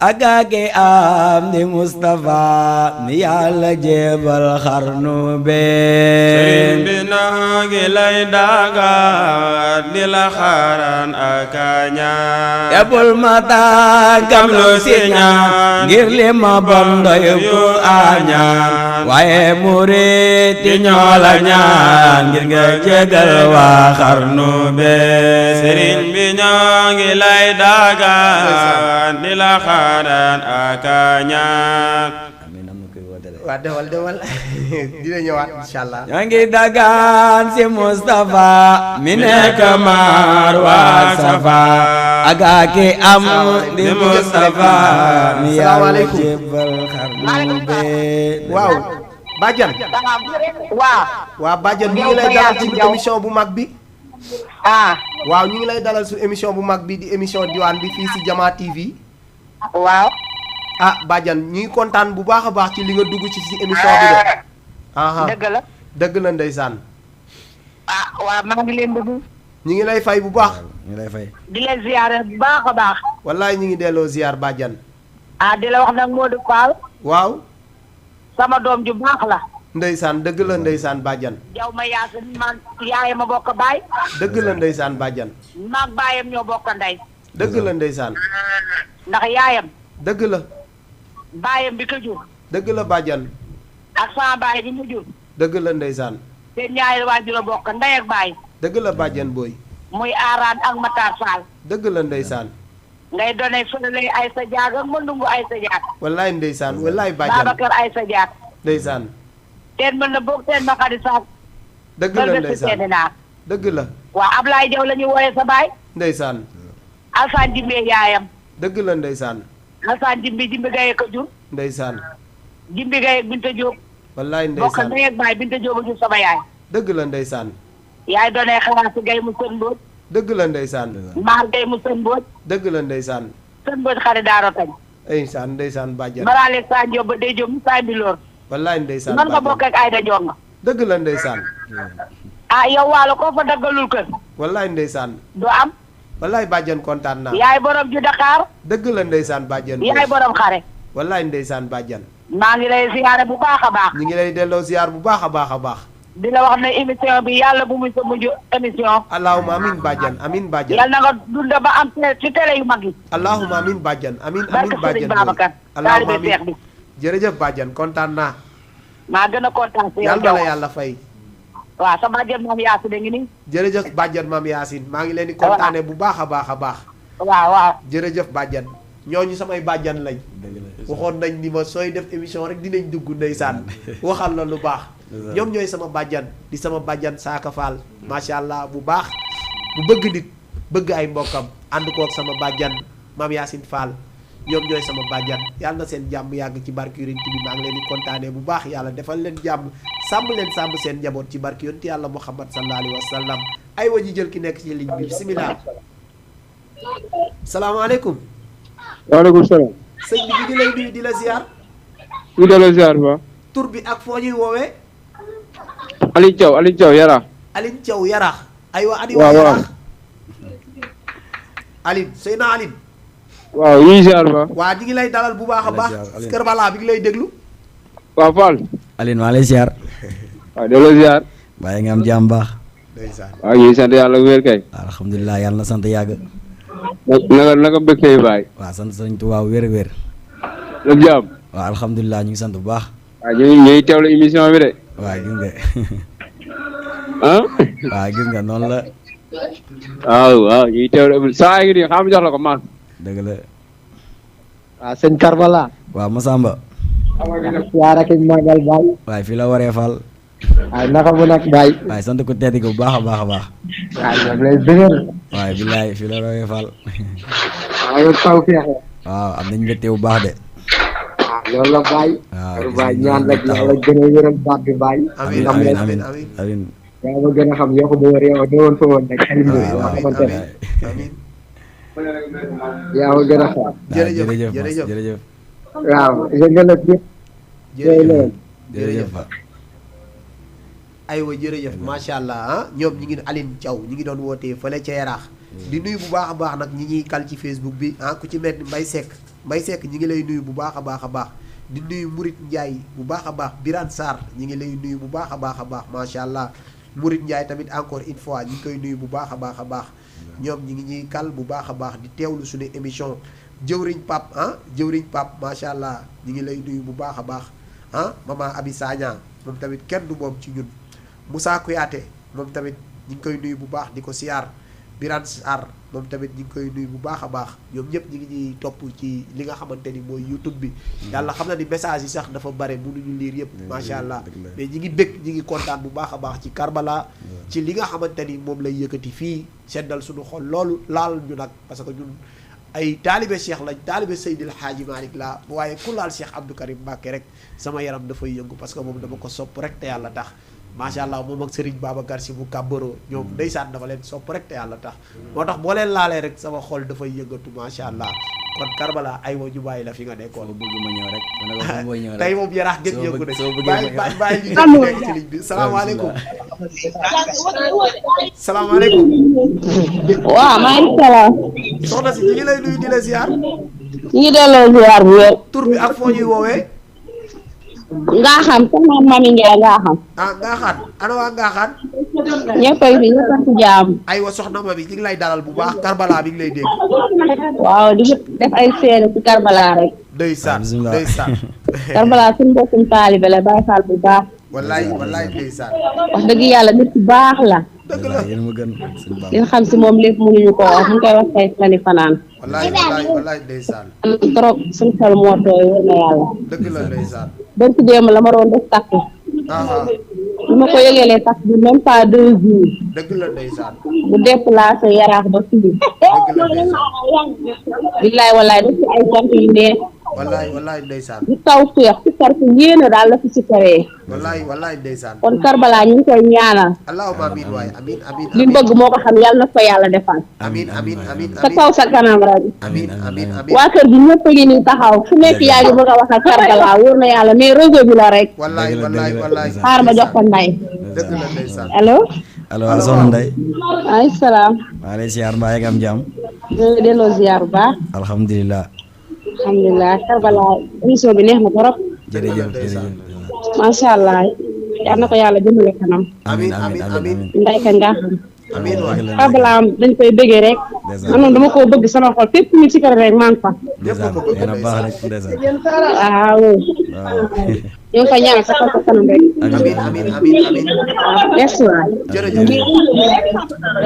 agage am di Moustapha mi yàlla jébal xarnu be sëriñ bi noo ngi lay daagaat di la xaaraan ak ñaan yabul ma tàggam lu si ñaan ngir li ma bon doy bu añaan waaye murit yi ñoo la ñaan ngir nga jégal waa xarnu be sëriñ bi ñoo ngi lay daagaat di la xaaraan ak ñaan waa dewal dina ñëwaat incha allah ñoo ngi dagaan si Moustapha mi nekk Marwa Safa agaake am di Moustapha mi yàlla jébbal xarnu be waaw Badiane waaw Badiane ñu ngi lay dalal ci émission bu mag bi waaw ñu ngi lay dalal su émission bu mag bi di émission diwaan bi fii si Jama TV waaw Badiane ñu ngi kontaan bu baax a baax ci li nga dugg ci émission bi de dëgg la dëgg la ndeysaan waaw maa ngi leen dugg ñu ngi lay fay bu baax ñu lay fay di leen ziyaare bu baax a baax wallaay ñu ngi delloo ziar Badiane di la wax nag Modou Fall waaw sama doom ju baax la ndeysaan dëgg la ndeysaan Badiane jaw ma yaasin man yaayam ma bokk baay dëgg la ndeysaan Badiane maag baayam ñoo bokk ndey dëgg la ndeysaan. ndax yaayam dëgg la. baayam bi ko jur dëgg la bàjjan. ak sama baay bi mu jur dëgg la ndeysaan. seen ñaari waajur a bokk ndey ak baay dëgg la bàjjan booy. muy aaraan ak Matar Fall dëgg la ndeysaan. ngay doonay fële ay sa jaag ak mëndungu ay sa jaag wallaay ndeysaan wallaay bàjjan. Babacar ay sa jaag ndeysaan. teen mën na boog teen ma xadi saak dëgg la ndeysaan naar dëgg la. waaw Ablaye Jaw la ñu wooyee sa baay ndeysaan. Alsaan Jimbe yaayam dëgg la ndeysaan. Alsaan Jimbi gaye ko jur ndeysaan. Jimbi gaye Binta Jóob wallaay bokk ndeysaan. ndey ak baay Binta Jóob a jur sama yaay dëgg la ndeysaan. yaay doonay xalaat si gay mu sën mbooj dëgg la ndeysaan. maar gay mu sën mbooj dëgg la ndeysaan. sën mbooj xari daaro tañ ndeysaan ndeysaan bàjjan. maraale sa Jóob ba day Jóob mu saa mbi loor wallaay ndeysaan man nga bàjjan. bokk ak Ayda Jonga dëgg la ndeysaan. ah yow waalo koo fa daggalul kër wallaay ndeysaan. du am wallaay bàjjan kontaan naa. yaay borom ju Dakar dëgg la ndeysaan bàjjan. yaay borom xare wallaay ndeysaan bàjjan. maa ngi lay siyaare bu baax a baax ñu ngi lay delloo ziar bu baax a baax a baax. di la wax ne émission bi yàlla bu muy sa mujj émission allahumma amin bàjjan amin bàjjan. yàlla na nga dund ba am ci télé yu mag yi allahumma amin bàjjan amin amin barke bàjjan. Sëriñ Babacar allahumma taalibe Seex amin bi jërëjëf bàjjan kontaan naa. maa gën a kontaan si yow yàlla na la Jaw yàlla fay. waaw sa bàjjen moom yaasu de ngi nii jërëjëf bàjjan maam Yaasin maa ngi leen di kontaane bu baax a baax a baax. waaw waaw jërëjëf bàjjan ñooñu samay bàjjan lañ. waxoon nañ ni ma sooy def émission rek dinañ dugg ndeysaan waxal la lu baax. ñoom ñooy sama bàjjan di sama bàjjan Saaka Fall macha allah bu baax bu bëgg nit bëgg ay mbokkam ànd koog sama bàjjan maam Yaasin Fall ñoom ñooy sama bàjjan yàlla na seen jàmm yàgg ci barki yonent bi maa ngi leen di kontaanee bu baax yàlla defal leen jàmm sàmm leen sàmm seen njaboot ci barki yonent yàlla Muhammad sallallahu alayhi wa sallam ay wa ji jël ki nekk ci ligne bi bisimilah. salaamaaleykum. waaleykum salaam. sëñ bi ñu ngi lay nuyu di la ziar. ñu delloo ziar ba. tur bi ak foo ñuy woowee. Aliou Thiaw Yaraax. Aline Thiaw Yaraax. aywa Aliou waaw waaw Yaraax. Aline Seyna Aline. waaw ñu ngi ziar ba. waa ñu ngi lay dalal bu baax a baax. Kër Bala bi ngi lay déglu. waaw Fall. Aline maa lay ziar. waaw delloo ziar. bàyyi nga am jàmm baax. ndeysaan. waaw ñu ngi sant yàlla wér kay. alhamdulilah yàlla na sant yàgg. naka bëgg tey baay. waaw sant sëñ Tuubaa wér wér. lépp jàmm. waaw alhamdulilah ñu ngi sant bu baax. waaw ñu ngi teewlu émission bi de. waaw gis nga. ah. waaw gis nga noonu la. waaw ñu ngi teewlu saa ngi nii xam jox la ko maas. dëgg la. waaw sëñ Karbala. waaw Masamba. yaa rek magal baay. waaye fii la waree fal. waaye naka mu nag baay. waaye sant ko tedd ko bu baax a baax a baax. waaw ñoom lay dëgër. waaye billaay fii la waree fal. waaw yow taw feex la. waaw am nañ mbégte bu baax de. waaw loolu la baay. waaw kër baay ñaan rek yàlla gën a wéral baat bi baay. amiin amiin amiin amiin amiin amiin. yaa ma gën a xam yoo ko ba wër yow doon fa woon rek. waaw waaw xamante ne amiin. yaa ma gën a xam. jërëjëf jërëjëf jërëjëf jërëjëf. waaw yëngal ak yëpp. jërëjëf jërëjëf. aywa jërëjëf macha allah ah ñoom ñi ngi Aline Thiaw ñi ngi doon wootee fële ca Yaraax di nuyu bu baax a baax nag ñi ñuy kal ci Facebook bi ah ku ci mel ni Mbaye Seck ñi ngi lay nuyu bu baax a baax a baax di nuyu Murit Ndiaye bu baax a baax Birane Sarr ñi ngi lay nuyu bu baax a baax a baax macha allah Murit Ndiaye tamit encore une fois ñi ngi koy nuyu bu baax a baax a baax ñoom ñi ngi ñuy kal bu baax a baax di teewlu suñu émission jëwriñ Pape ah jëwriñ Pape macha allah ñi ngi lay nuyu bu baax a baax ah maman Abi Sagna moom tamit kenn du moom ci ñun Moussa Kouyaté moom tamit ñi ngi koy nuyu bu baax di ko siyaar Birane Sarr moom tamit ñi ngi koy nuyu bu baax a baax ñoom ñëpp ñi ngi ñuy topp ci li nga xamante ni mooy YouTube bi yàlla xam na ni message yi sax dafa bare mënuñu lire yëpp macha allah mais ñi ngi bëgg ñi ngi kontaan bu baax a baax ci Karbala ci li nga xamante ni moom lay yëkkati fii seddal suñu xol loolu laal ñu nag parce que ñun ay taalibe Cheikh lañ taalibe Seydil Hadji Malick la waaye ku laal Cheikh Abdou Karim Mbacké rek sama yaram dafay yëngu parce que moom dama ko sopp rek te yàlla tax macha allah moom ak Serigne Babacar si bu kàbbaroo ñoom ndeysaan dafa leen sopp rek te yàlla tax moo tax boo leen laalee rek sama xol dafay yëngatu macha allah kon Karbala ay wa ñu bàyyi la fi nga nekkoon. soo bëgg ma ñëw rek. tey moom yaraax gépp yëngu de soo bëggee bàyyi ñu nekk ci ligne bi salaamaaleykum. salaamaaleykum. waaw maa ngi salaam. soxna si ñu ngi lay nuyu di la ziar. ñu ngi delloo ziar bu wér. tur bi ak foo ñuy woowee. Ngaaxam sama mami Ndiaye Ngaaxam. ah Ngaaxaan ana waa Ngaaxaan. ñëpp a ngi fi ñëpp a ci jaam. aywa soxna ma bi ñu ngi lay dalal bu baax Karbala bi ngi lay dégg. waaw di def ay seede ci Karbala rek. ndeysaan ndeysaan. Karbala suñu mbokkum taalibe la Baay Faal bu baax. wallaay wallaay ndeysaan. wax dëgg yàlla nit ku baax la. dëgg la yéen ma gën suñu baax. li xam si moom lépp mënuñu ko wax mu ngi koy wax tey fani fanaan. wallaay wallaay wallaay ndeysaan. am trop suñu xel moo tooy wër na yàlla. dëgg la ndeysaan. bari ci démb la ma doon def takk. ah bi ma ko yëgelee takk bi même pas 2 jours. dëgg la ndeysaan. bu déplacé yaraax ba fii. dëgg la ndeysaan. billaay wallaay def ci ay sant yu neex. wallaay wallaay ndeysaan. di taw féex ci kar fu yéene daal la fi ci karee. wallaay wallaay ndeysaan. kon Karbala ñu ngi koy ñaanal. allahumma amiin waay amiin amiin. li mu bëgg moo ko xam yàlla na ko yàlla defal. amiin amiin amiin. sa kaw sa kanam rek. amiin amiin amiin. waa kër gi ñëpp a ngi nii taxaw fu nekk yaa ngi bëgg a wax ak Karbala wóor na yàlla mais réseau bi la rek. wallaay wallaay wallaay. xaar ma jox ko nday. dëgg la ndeysaan. allo. allo soxna Ndeye. maaleykum salaam. maa lay siyaar mbaa nga am jàmm. ñu ngi delloo ziar bu baax. alhamdulilah. alhamdulilah Karbala émission bi neex na trop. jërëjëf ndeysaan. jërëjëf. macha allah yal na ko yàlla jëmale kanam. amiin amiin amiin. nday ka nga xam. amiin waay. Karbala dañ koy bëggee rek. man moom dama koo bëgg sama xol fépp ñu ci kër rek maa ngi fa. ñëpp a ko bëgg yéen a baax ndeysaan. rek ndeysaan. waaw. waaw. ñu ngi koy ñaanal sa kaw sa kanam rek. amiin amiin amiin amiin. merci waay. jërëjëf.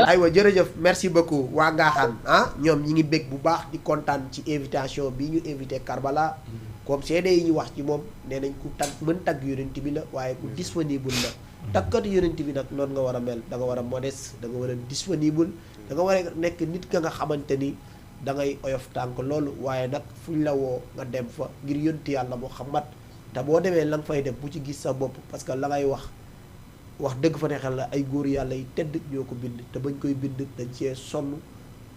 aywa jërëjëf merci beaucoup waa Ngaaxaan ah ñoom ñi ngi bég bu baax di kontaan ci invitation bi ñu invité Karbala comme seede yi ñu wax ci moom nee nañ ku tag mën tagg yonent bi la waaye ku disponible la tagkat yonent bi nag noonu nga war a mel da nga war a modeste da nga war a disponible da nga war a nekk nit ka nga xamante ni da ngay oyof tànk loolu waaye nag fuñ la woo nga dem fa ngir yonti yàlla Muhammad te boo demee la nga fay def bu ci gis sa bopp parce que la ngay wax dëgg fa ne xel la ay góor yàlla yi tedd ñoo ko bind te bañ koy bind dañ cee sonn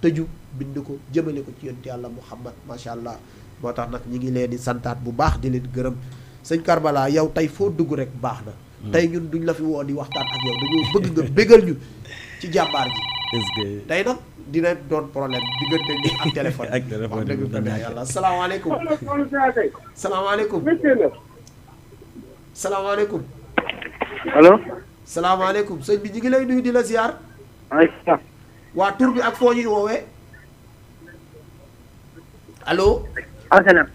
tëju bind ko jëmale ko ci yonent yàlla Muhammad macha allah moo tax nag ñi ngi leen di santaat bu baax di leen gërëm sëñ Karbala yow tey foo dugg rek baax na. tey ñun duñ la fi woo di waxtaan ak yow dañoo bëgg nga bégal ñu ci jàmbaar ji. est-ce que. tey nag dina doon problème diggante ni ak téléphone. ak téléphone wax dëgg fa ne yàlla salaamaaleykum. salaamaaleykum. salaamaaleykum. allo. salaamaaleykum sëñ bi ñu ngi lay nuyu di la ziar. aywa. waa tur bi ak foo ñuy woowee. allo. HLM.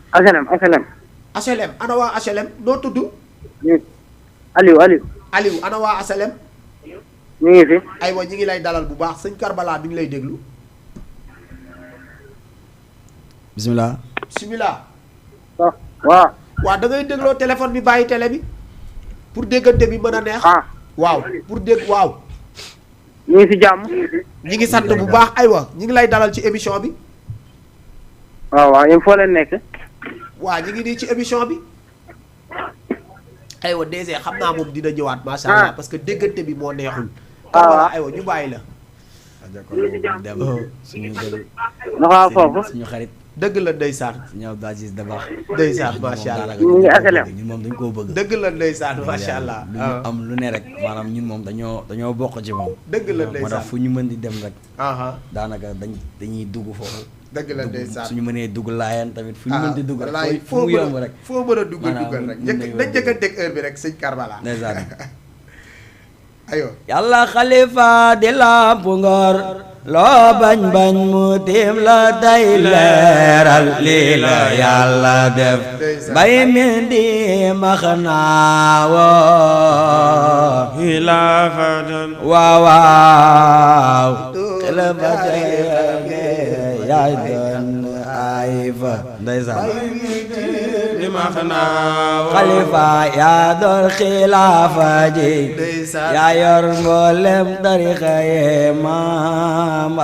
HLM ana waa HLM noo tudd. Aliou. Aliou ana waa HLM. ñu ngi fi. aywa ñu ngi lay dalal bu baax sëñ Karbala bi ngi lay déglu. bisimilah. bisimilah. waaw. waa da ngay dégloo téléphone bi bàyyi télé bi. pour déggante bi mën a neex. waaw pour dégg waaw. ñu ngi si jàmm. ñi ngi sant bu baax aywa ñi ngi lay dalal ci émission bi. waaw yéen foo leen nekk. waa ñi ngi nii ci émission bi. aywa DG xam naa moom dina ñëwaat macha allah parce que déggante bi moo neexul. Karbala aywa ñu bàyyi la. suñu dëgg. naka foofu. suñu xarit. dëgg la ndeysaan. suñu Abdou Aziz Dabakh. ndeysaan macha allah ñu ngi HLM. ñun moom dañ koo bëgg. dëgg la ndeysaan macha allah. lu ñu am lu ne rek maanaam ñun moom dañoo bokk ci moom. dëgg la moo tax ndeysaan fu ñu mën di dem rek. aha daanaka dañuy dugg foofu. dëgg la ndeysaan suñu mënee dugg laayeen tamit fu ñu mën di dugg rek. wallaay fu mu yomb rek. foo mën a dugg maanaam duggal rek mën nañu nañ jëkkanteeg heure bi rek sëñ Karbala. ndeysaan. aywa. yàlla xalifa di lamp ngor loo bañ mu tiim la day leeral lii la yàlla def bay min di maxnaawoo Xilaafatan. waaw xilafate yaay doon ay fa ndeysaan Di ma xanaa. xalifa yaa doon xilaafa ji yaa yor mboolem tarixa yee maam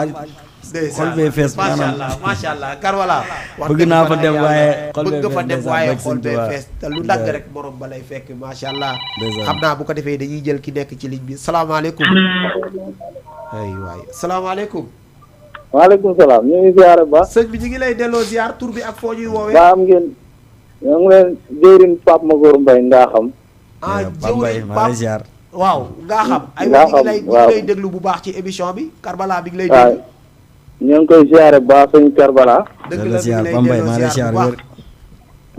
xol bee fees macha allah macha allah Karbala. bëgg naa fa dem waaye xol bee bëgg nga fa dem waaye fees xol bee fees te lu dagg rek borom ba lay fekk macha allah. xam naa bu ko defee dañuy jël ki nekk ci ligne bi salaamaaleykum. ay waay salaamaaleykum. waaleykum salaam ñu ngi ziare ba. sëñ bi ñu ngi lay delloo ziar tur bi ak foo ñuy woowee. ba am ngeen. ñoo ngi leen jëriñ Pape Magor Mbaye ngaa xam. ah Bambay maa lay ziar. waaw ngaa xam. ay Ngaa ñu ngi lay xam, ñu waaw. ngi lay déglu bu baax ci émission bi Karbala bi ngi lay waaw déglu. ñu ngi koy ziare ba sëñ Karbala. dëgg delloo la mi ziar ngi lay Bambay delloo maa lay ziar ziar bu baax. wér.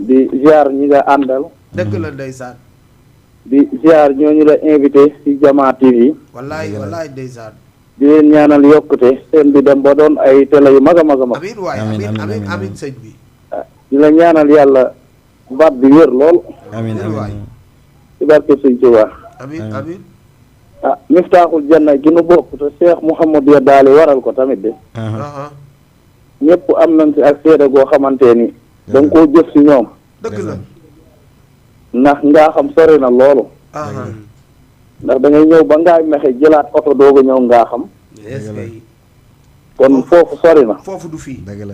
di ziar ñi nga àndal dëgg la ndeysaan. di ziar ñooñu la invité ci Jamaa TV. wallaay wallaay ndeysaan. di leen ñaanal yokkute seen bi dem ba doon ay télé yu mag a mag a mag. amiin waay amiin sëñ bi. di la ñaanal yàlla baat bi wér lool. amiin waay. ci barke Sëñ Tuubaa. amiin amiin. miftaaxul janna gi nu bokk te Cheikh Mouhamadou Yadaali waral ko tamit de. ñëpp am nañ ci ak seede goo xamante ni. da nga koo jëf ci ñoom. dëgg la. ndax ngaa xam sori na loolu. ndax da ngay ñëw ba ngaay mexe jëlaat oto doog a ñëw ngaa xam. kon foofu sori na. foofu du fii. dëgg la.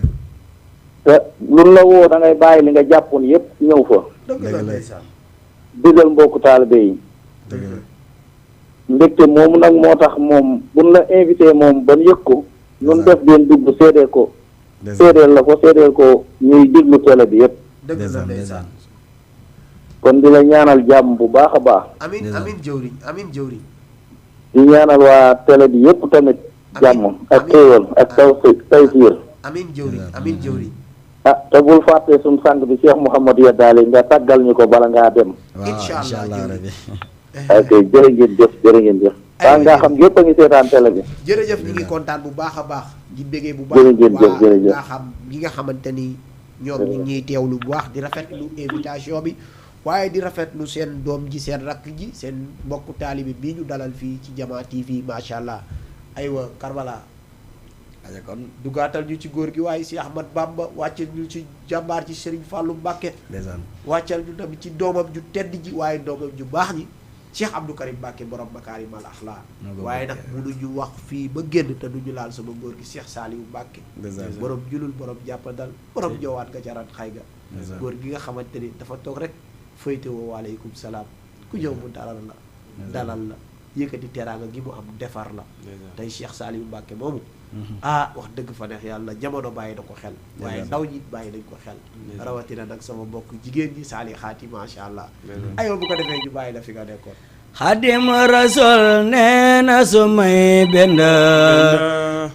te luñ la woo da ngay bàyyi li nga jàppoon yëpp ñëw fa. dëgg la ndeysaan. digal mbokku taalibe yi. dëgg la. mbégte moomu nag moo tax moom buñ la invité moom ban yëg ko. ñun def den dugg seedeel ko. seedeel la ko seedeel ko ñuy diglu télé bi yëpp. dëgg la ndeysaan. kon di la ñaanal jàmm bu baax a baax. amiin amiin jëwriñ amiin jëwriñ. di ñaanal waa télé bi yëpp tamit. jàmm ak xéewal ak tawfiir. amiin jëwriñ amiin jëwriñ. te bul fàtte suñu sang bi Cheikh Mouhamadou Yadaali nga tàggal ñu ko bala ngaa dem. incha allah ok jërë ngeen jëf jërë ngeen jëf. waa nga xam yëpp a ngi seetaan télé bi. jërëjëf ñu ngi kontaan bu baax a baax. di bégee bu baax jërë ngeen jëf jërëjëf nga xam ñi nga xamante ni ñoom ñi ngi teewlu bu baax di rafetlu invitation bi. waaye di rafetlu seen doom ji seen rakk ji seen mbokku taalibi bii ñu dalal fii ci Jamaa TV macha allah aywa Karbala. kon dugaatal ñu ci góor gi waaye si Ahmad Bamba wàccal ñu ci jàmbaar ci Serigne Fallou Mbacké. wàccal ñu tamit ci doomam ju tedd ji waaye doomam ju baax ji Cheikh Abdou Karim Mbacké borom makaarimal axlaa waaye nag mënuñu wax fii ba génn te duñu laal sama góor gi Cheikh Saliou Mbacké. borom julul borom jàppandal borom jowaat nga carat xay ga góor gi nga xamante ni dafa toog rek fayte woo waaleykum salaam ku ñëw mu dalal la yëkkati teraanga gi mu am defar la tey Cheikh Saliou Mbacké moomu wax dëgg fa neex yàlla jamono bàyyi na ko xel waaye ndaw ñi bàyyi nañ ko xel rawatina nag sama mbokk jigéen ñi saali xaati macha allah aywa bu ko defee ñu bàyyi la fi nga nekkoon Xadim Rasul nee na su may bind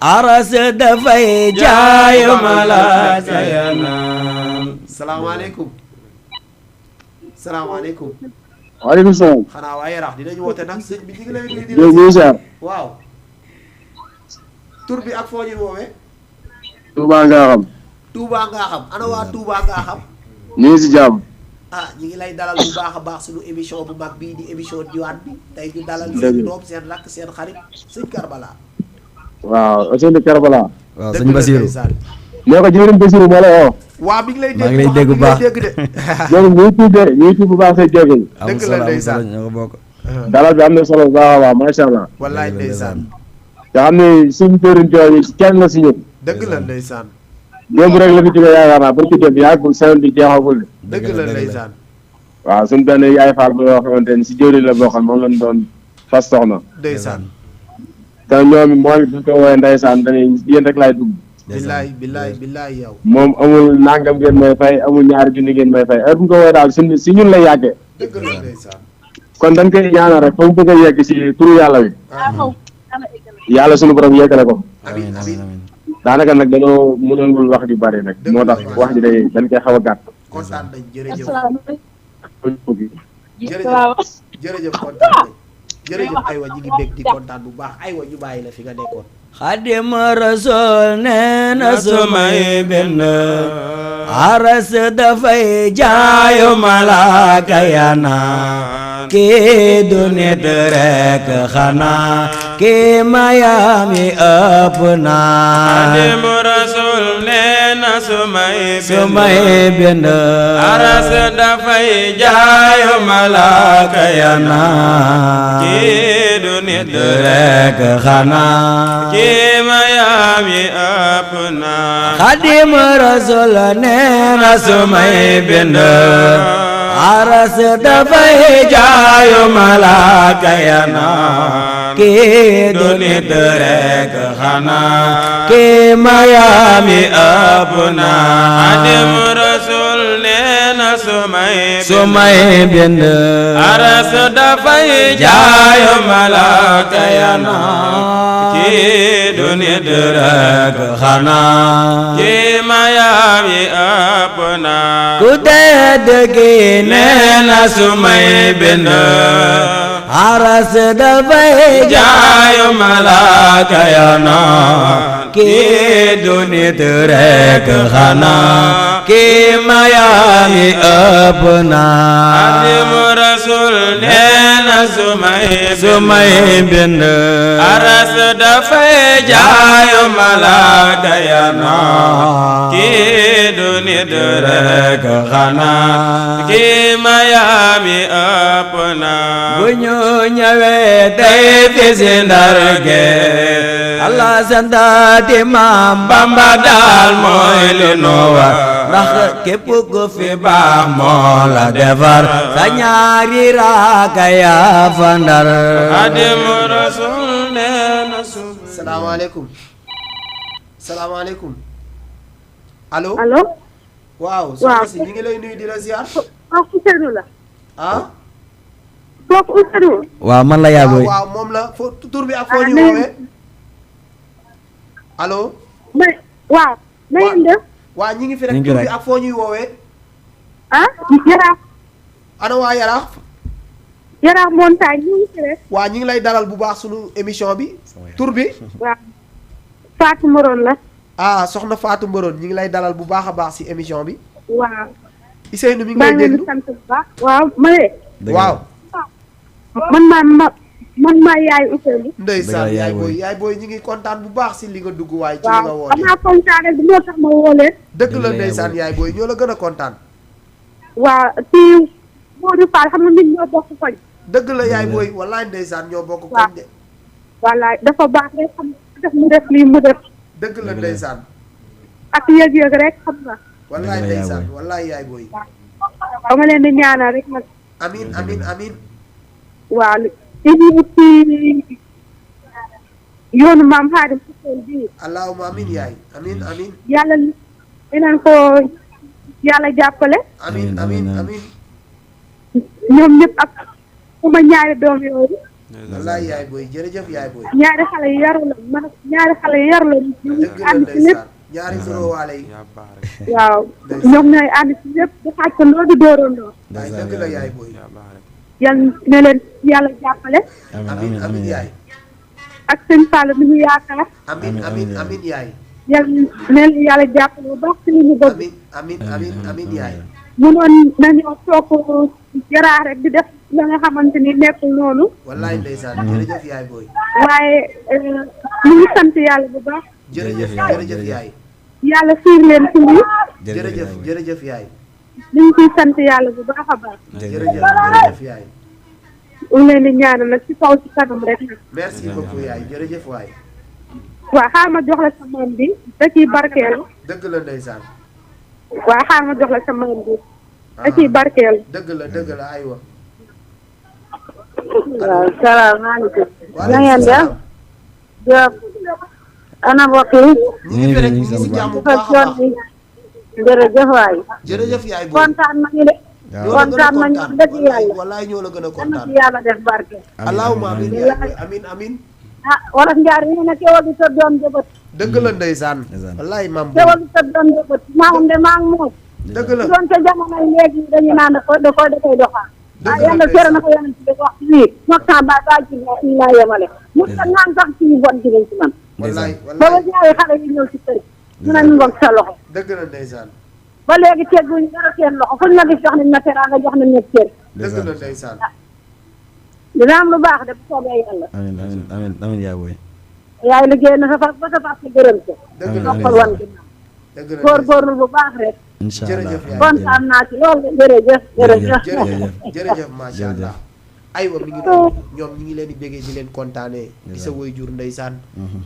aras dafay jaayu malaaka ya naan salaamaaleykum salaamaaleykum waaleykum salaam xanaa waaye rax dinañu woote nag sëñ bi ñu ngi lay nuyu di la waaw tur bi ak foo ñu woowee Touba ngaa xam Touba ngaa xam ana waa Touba ngaa xam ñu ngi si jàmm ñi ngi lay dalal bu baax a baax suñu émission bu mag bii di émission diwaan bi tey ñu dalal seen doom seen rakk seen xarit sëñ Karbala waaw sëñ Karbala waaw sëñ Basiru nee ko jëwriñ Basiru moo la woo waaw mi ngi lay maa ngi lay dégg bu baax ñoom ñuy tuub bu baax say jéegul dëgg la ndeysaan ñoo ko bokk dalal bi am na solo bu baax a baax macha allah wallaay ndeysaan te xam ne suñu jëwriñ jooju kenn la si ñun dëgg la ndeysaan démb rek la fi jógee yaakaar naa ba ci dem yàggul semaine bi jeexagul dëgg la ndeysaan waaw suñu benn yaay faal bu yoo xamante ni si jëwriñ la bokkoon moom lañ doon fas soxna ndeysaan te ñoom moom it duñ ko woowee ndeysaan dañuy yéen rek laay dugg billaay yow moom amul nangam ngeen may fay amul ñaari junni ngeen may fay heure bu ñu ko woowee daal si ñun lay yàggee dëgg la ndeysaan kon dañ koy ñaanal rek fa mu bëgg a yegg si turu yàlla wi yàlla suñu borom yeggale ko amiin amiin daanaka nag dañoo mënul wax ju bari nag moo tax wax ji day dañ koy xaw a gàtt kontaan nañ jërëjëf jërëjëf kontaan nañ jërëjëf aywa ñi ngi bég di kontaan bu baax aywa ñu bàyyi la fi nga nekkoon Xadim Rasul nee na su may bind aras dafay jaayu malaaka ya naan kii du nit rek xanaa kii mayami ëpp naa Xadim Rasul nee na su may bind aras dafay jaayu malaaka ya naan kii du nit rek xanaa kii mayam yi ëpp na Xadim Rasul nee na su may bind aras dafay jaayu malaaka ya naan kii du nit rek xanaa kii mayam yi ëpp na Xadim Rasul nee na su may bind aras dafay jaayu malaaka ya naan kii du nit rek xanaa kii mayam yi ëpp na ku tedd gi nee na su may bind aras dafay jaayu malaaka ya naan kii du nit rek xanaa kii mayam yi ëpp na Xaadimu Rasuul nee na su may bind aras dafay jaayu malaaka ya naan kii du nit rek xanaa kii mayam yi ëpp na bu ñu ñëwee tey fi si Ndar géej Allah santaati Maam Bamba daal mooy li nu war ndax képp ku fi baax moo la defar sa ñaari raaka yaa fa Ndar Xaadimu Rasuul nee na salaamaaleykum salaamaaleykum allo allo. waaw soxna si ñu ngi lay nuyu di la ziar kooku Ousseynou la. ah kooku Ousseynou. waaw man la yaa booy waaw moom la fo tur bi ak foo ñu woowee allo waaw. na ngeen def. waa ñi ngi fi rek tur bi ak foo ñuy woowee ah Yaraax. ana waa Yaraax Yaraax montagne ñu ngi fi rek. waa ñi ngi lay dalal bu baax sunu émission bi tur bi waaw. Fatou Morone la. ah soxna Fatou Morone ñi ngi lay dalal bu baax a baax si émission bi waaw. Ousseynou mi ngi maa lay ngi leen déglu di sant bu baax. waaw ma ne. waaw man maa yaay Ousseynou. ndeysaan yaay booy ñi ngi kontaan bu baax si li nga dugg waaye ci li nga waaw woote xam naa kontaan rek moo tax ma woo leen. dëgg la ndeysaan yaay booy ñoo la gën a kontaan waaw kii Modou Fall xam nga nit ñoo bokk koñ. dëgg la yaay booy wallaay ndeysaan ñoo bokk koñ de wallaay dafa baax rek xam nga def mu def lii mu def. dëgg la ndeysaan ak yëg-yëg rek xam nga. wallaay ndeysaan wallaay yaay booy ba ma leen di ñaanal rek nag. amin amin amin waaw li ci yoonu maam Xaadim Rasul bi allahumma amin yaay amin amin yàlla dinañ ko yàlla jàppale. amin amin amin ñoom ñëpp ak suma ñaari doom yooyu. wallaay yaay booy jërëjëf yaay booy ñaari xale yu yaru la man ñaari xale yu yaru la ñu dëgg la ànd ci lépp. ndeysaan ñaari surowaale yi waaw ñoom ñooy ànd ci lépp di xàccandoo di dóorandoo. waay dëgg la yaay booy yal na leen yàlla jàppale. amin amin yaay ak sëñ Fall mi ñu yaakaar. amin amin amin yaay yal na leen yàlla jàppale bu baax ci li ñu bëgg. amin amin amin amin yaay mënoon nañoo toog Yaraax rek di def la nga xamante ni nekkul noonu. wallaay ndeysaan jërëjëf yaay booy waaye ñu ngi sant yàlla bu baax. jërëjëf jërëjëf yaay yàlla fiir leen ci lii. jërëjëf jërëjëf yaay ñu ngi ciy sant yàlla bu baax a baax. jërëjëf jërëjëf yaay ñu leen di ñaanal nag ci kaw ci kanam rek nag. merci beaucoup yaay jërëjëf waay waaw xaar ma jox la sa maam bi da ciy barkeelu. dëgg la ndeysaan waaw xaar ma jox la sa maam bi da ciy barkeelu. dëgg la aywa waaw salaamaaleykum. na waaleykum ngeen def. salaam Diop. ana mbokk yi. ñu ngi fi rek ñu ngi si jàmm bu baax a baax jërëjëf waay. jërëjëf yaay booy kontaan nañu de. ñoo la gën a kontaan nañu kontaan dëgg yàlla. wallaay ñoo la gën a yal na kontaan ci yàlla def barke. allahumma amin yaay booy amin amin ah wolof njaar yi ne kewal du tëdd doon jëbët. dëgg la ndeysaan wallaay maam booy kewal du tëdd doon jëbët maamam de maa ngi moom. dëgg la su doon ca jamono yi léegi dañu naan da koy doxal. dëgg ah yàlla tere na ko yonent bi wax ci lii. moom temps ba baa ci laa yemale. mu tax naan sax ci ñu bon ci lañ ci man. wallaay ba wallaay ñaari xale yi ñëw ci kër gi. ñu ne ñu ngoog sa loxo. dëgg la ndeysaan ba léegi tegguñu dara seen loxo fuñ la gis jox nañ ma teraanga jox nañ ñëpp cër. dëgg la ndeysaan dina am lu baax de bu soobee yàlla. amiin amiin amiin amiin yaa booy. yaay liggéey na sa fas ba sa fas si gërëm ko. dëgg la noppal wan ginnaaw. dëgg la góorgóorlu bu baax rek. incha allah jërëjëf yaay kontaan naa ci loolu jërëjëf jërëjëf. jërëjëf jërëjëf macha allah aywa mi ngi doon ñoom ñi ngi leen di béggee di leen kontaanee di sa waajur ndeysaan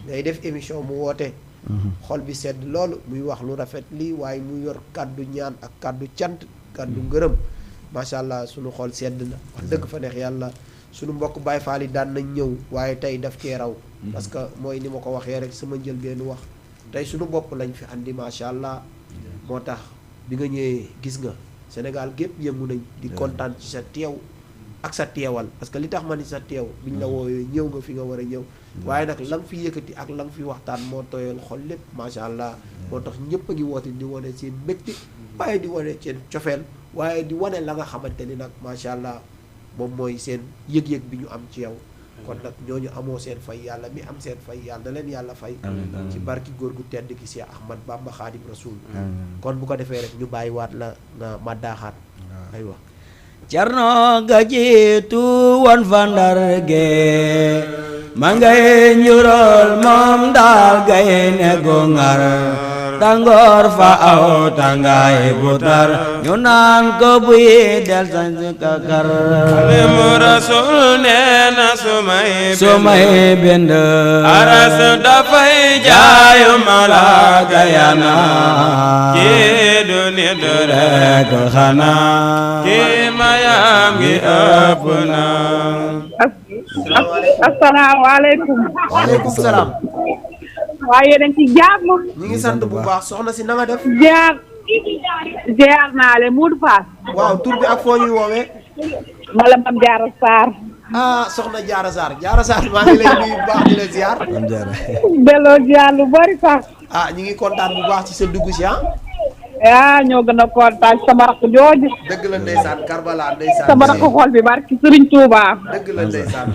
ngay def émission mu woote xol bi sedd loolu muy wax lu rafet lii waaye mu yor kàddu ñaan ak kàddu cant kàddu ngërëm macha allah sunu xol sedd na wax dëgg fa neex yàlla sunu mbokk Baye Fall yi daan nañ ñëw waaye tey daf cee raw parce que mooy ni ma ko waxee rek sama njëlbeenu wax tey sunu bopp lañ fi andi macha allah moo tax bi nga ñëwee gis nga Sénégal gépp yëngu nañ di kontaan ci sa teew ak sa teewal parce que li tax ma ni sa teew biñ la woowee ñëw nga fi nga war a ñëw waaye nag la nga fi yëkkati ak la nga fi waxtaan moo tooyal xol lépp macha allah moo tax ñëpp a ngi woote di wane seen mbégte waaye di wane seen cofeel waaye di wane la nga xamante ni nag macha allah moom mooy seen yëg-yëg bi ñu am ci yow kon nag ñooñu amoo seen fay yàlla mi am seen fay yàlla na leen yàlla fay ci barki góor gu tedd ki Cheikh Ahmad Bamba Khadim Rasoul kon bu ko defee rek ñu bàyyiwaat la nga ma daaxaat aywa Cerno ga jiitu woon fa Ndar ge ma ngay njurol moom daal gay ne gu ngar tàngoor fa aw tàngaay bu tar ñu naan ko buy del sañ kakar Xaadimu Rasuul nee na sumay bind aras dafay jaayu malaaka yana kii du nit rek xanaa kii mayam gi ëpp na asalaamaaleykum. waaleykum salaam waaye yéen a ngi ci jàmm. ñi ngi sant bu baax soxna si na nga def ziar naa leen Modou Fass. waaw tur bi ak foo ñuy woowee Mala Mame Diarra Sarr. soxna Diarra Sarr maa ngi lay nuyu bu baax di la ziar delloo ziar lu bari sax. ñi ngi kontaan bu baax ci sa dugg si ñoo gën a kontaan sama rakk jooju. dëgg la ndeysaan Karbala ndeysaan sama rakk xol bi barki Serigne Touba. dëgg la ndeysaan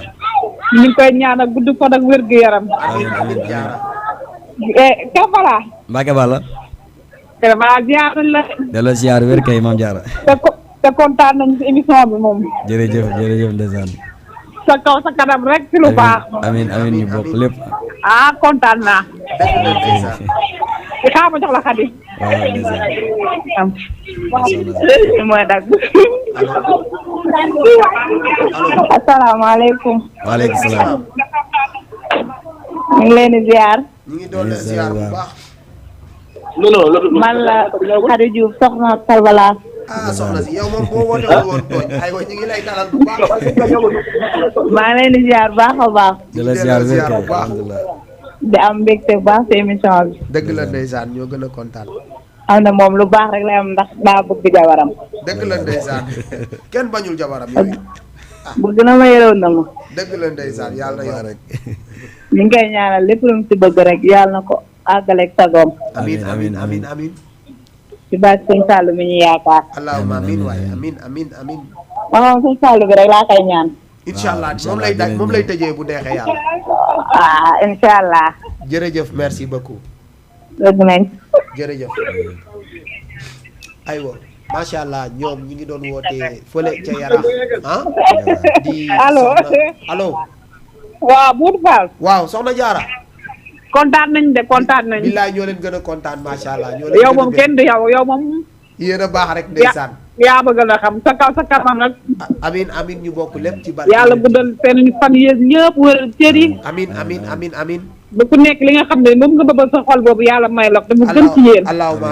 ñu ngi koy ñaanal gudd fan ak wér gu yaram. amiin amiin Diarra Karbala. Mbacke Balla Karbala ziar nañ la. delloo ziar wér kay Mame Diarra te kontaan nañ ci émission bi moom. jërëjëf ndeysaan sa kaw sa kanam rek ci lu baax. amiin ñu bokk lépp kontaan naa. dëgg la ndeysaan xaaral ma jox la Khady. waaw ndeysaan mooy dagg. asalaamaaleykum. waaleykum salaam ñu ngi leen di ziar. ñu ngi doon leen ziar bu baax man la Khady Diouf soxna Karbala. soxna si yow moom boo woote woon tooñ aywa ñu ngi lay dalal bu baax maa ngi leen di ziar baax a baax. di la ziar wér kay bu baax alhamdulilah di am mbégte bu baax ci émission bi. dëgg la ndeysaan ñoo gën a kontaan am na moom lu baax rek lay am ndax daa bëgg jabaram. dëgg la ndeysaan kenn bañul jabaram yooyu bëgg na ma yoroon na ma. dëgg la ndeysaan yàlla na yow rek ñu ngi koy ñaanal lépp lu mu ci bëgg rek yàlla na ko àggaleeg sagoom. amiin ci baax sëñ Sall mi ñu yaakaar. allahumma amiin waaye amiin waaw sëñ Sall bi rek laa koy ñaan. incha allah moom lay tëjee bu neexee yàlla. incha allah. jërëjëf merci beaucoup. dëgg nañ. jërëjëf. aywa macha allah ñoom ñi ngi doon woote fële ca Yarax di allo. waaw Modou Fall. waaw soxna Diarra. kontaan nañ de kontaan nañ. billaay ñoo leen gën a kontaan macha allah. yow moom kenn du yow moom. yéen a baax rek ndeysaan. yaa bëgg la xam sa kaw sa kanam nag. amiin ñu bokk lépp ci barke. yàlla guddal seen fan yéen ñëpp wër cër yi. amiin. bu ku nekk li nga xam ne moom nga bëgg sa xol boobu yàlla may la te mu gën ci yéen. allahumma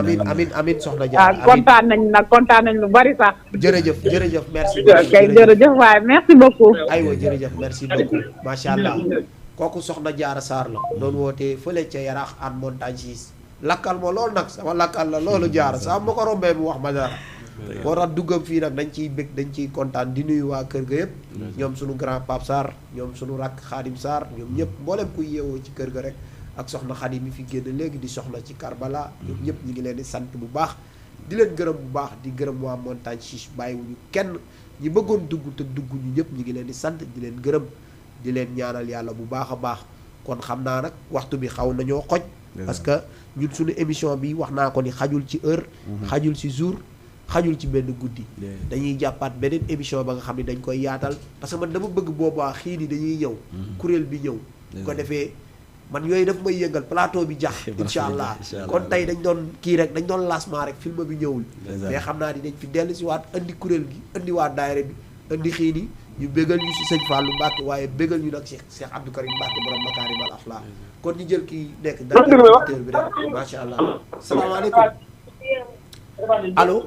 amiin soxna Diarra. kontaan nañ lu bari sax. jërëjëf merci. kay jërëjëf waaye merci beaucoup. aywa jërëjëf merci beaucoup macha allah. kooku soxna Diarra Sarr la doon wootee fële ca Yarax an montagne 6 lakkal ma loolu nag sama lakkal la loolu Diarra saa ma ko rombee mu wax ma dara moo tax duggam fii nag dañ ciy bég dañ ciy kontaan di nuyu waa kër ga yëpp ñoom sunu grand Pape Sarr ñoom sunu rakk Khadim Sarr ñoom ñëpp mboolem kuy yeewoo ci kër ga rek ak soxna Khadim mi fi génn léegi di soxna ci Karbala ñoom ñëpp ñu ngi leen di sant bu baax di leen gërëm bu baax di gërëm waa montagne 6 bàyyiwuñu kenn ñi bëggoon dugg te dugg ñu ñëpp ñu ngi leen di sant di leen gërëm di leen ñaanal yàlla bu baax a baax kon xam naa nag waxtu bi xaw nañoo xoj parce que ñun suñu émission bi wax naa ko ni xajul ci heure xajul ci jour xajul ci benn guddi dañuy jàppaat beneen émission ba nga xam ne dañ koy yaatal parce que man dama bëgg boobaa xii ni dañuy ñëw kuréel bi ñëw ko defee man yooyu daf may yëngal plateau bi jax incha allah kon tey dañ doon kii rek dañ doon lancement rek film bi ñëwul mais xam naa ni dañ fi dellu si waat indi kuréel gi indi waat daayira bi indi xii ni ñu bégal ñu si sëñ Fallou Mbacke waaye bégal ñu nag Cheikh Abdou Karim Mbacke borom Makarimal Akhlaq kon ñu jël kii nekk directeur bi rek macha allah salaamaaleykum allo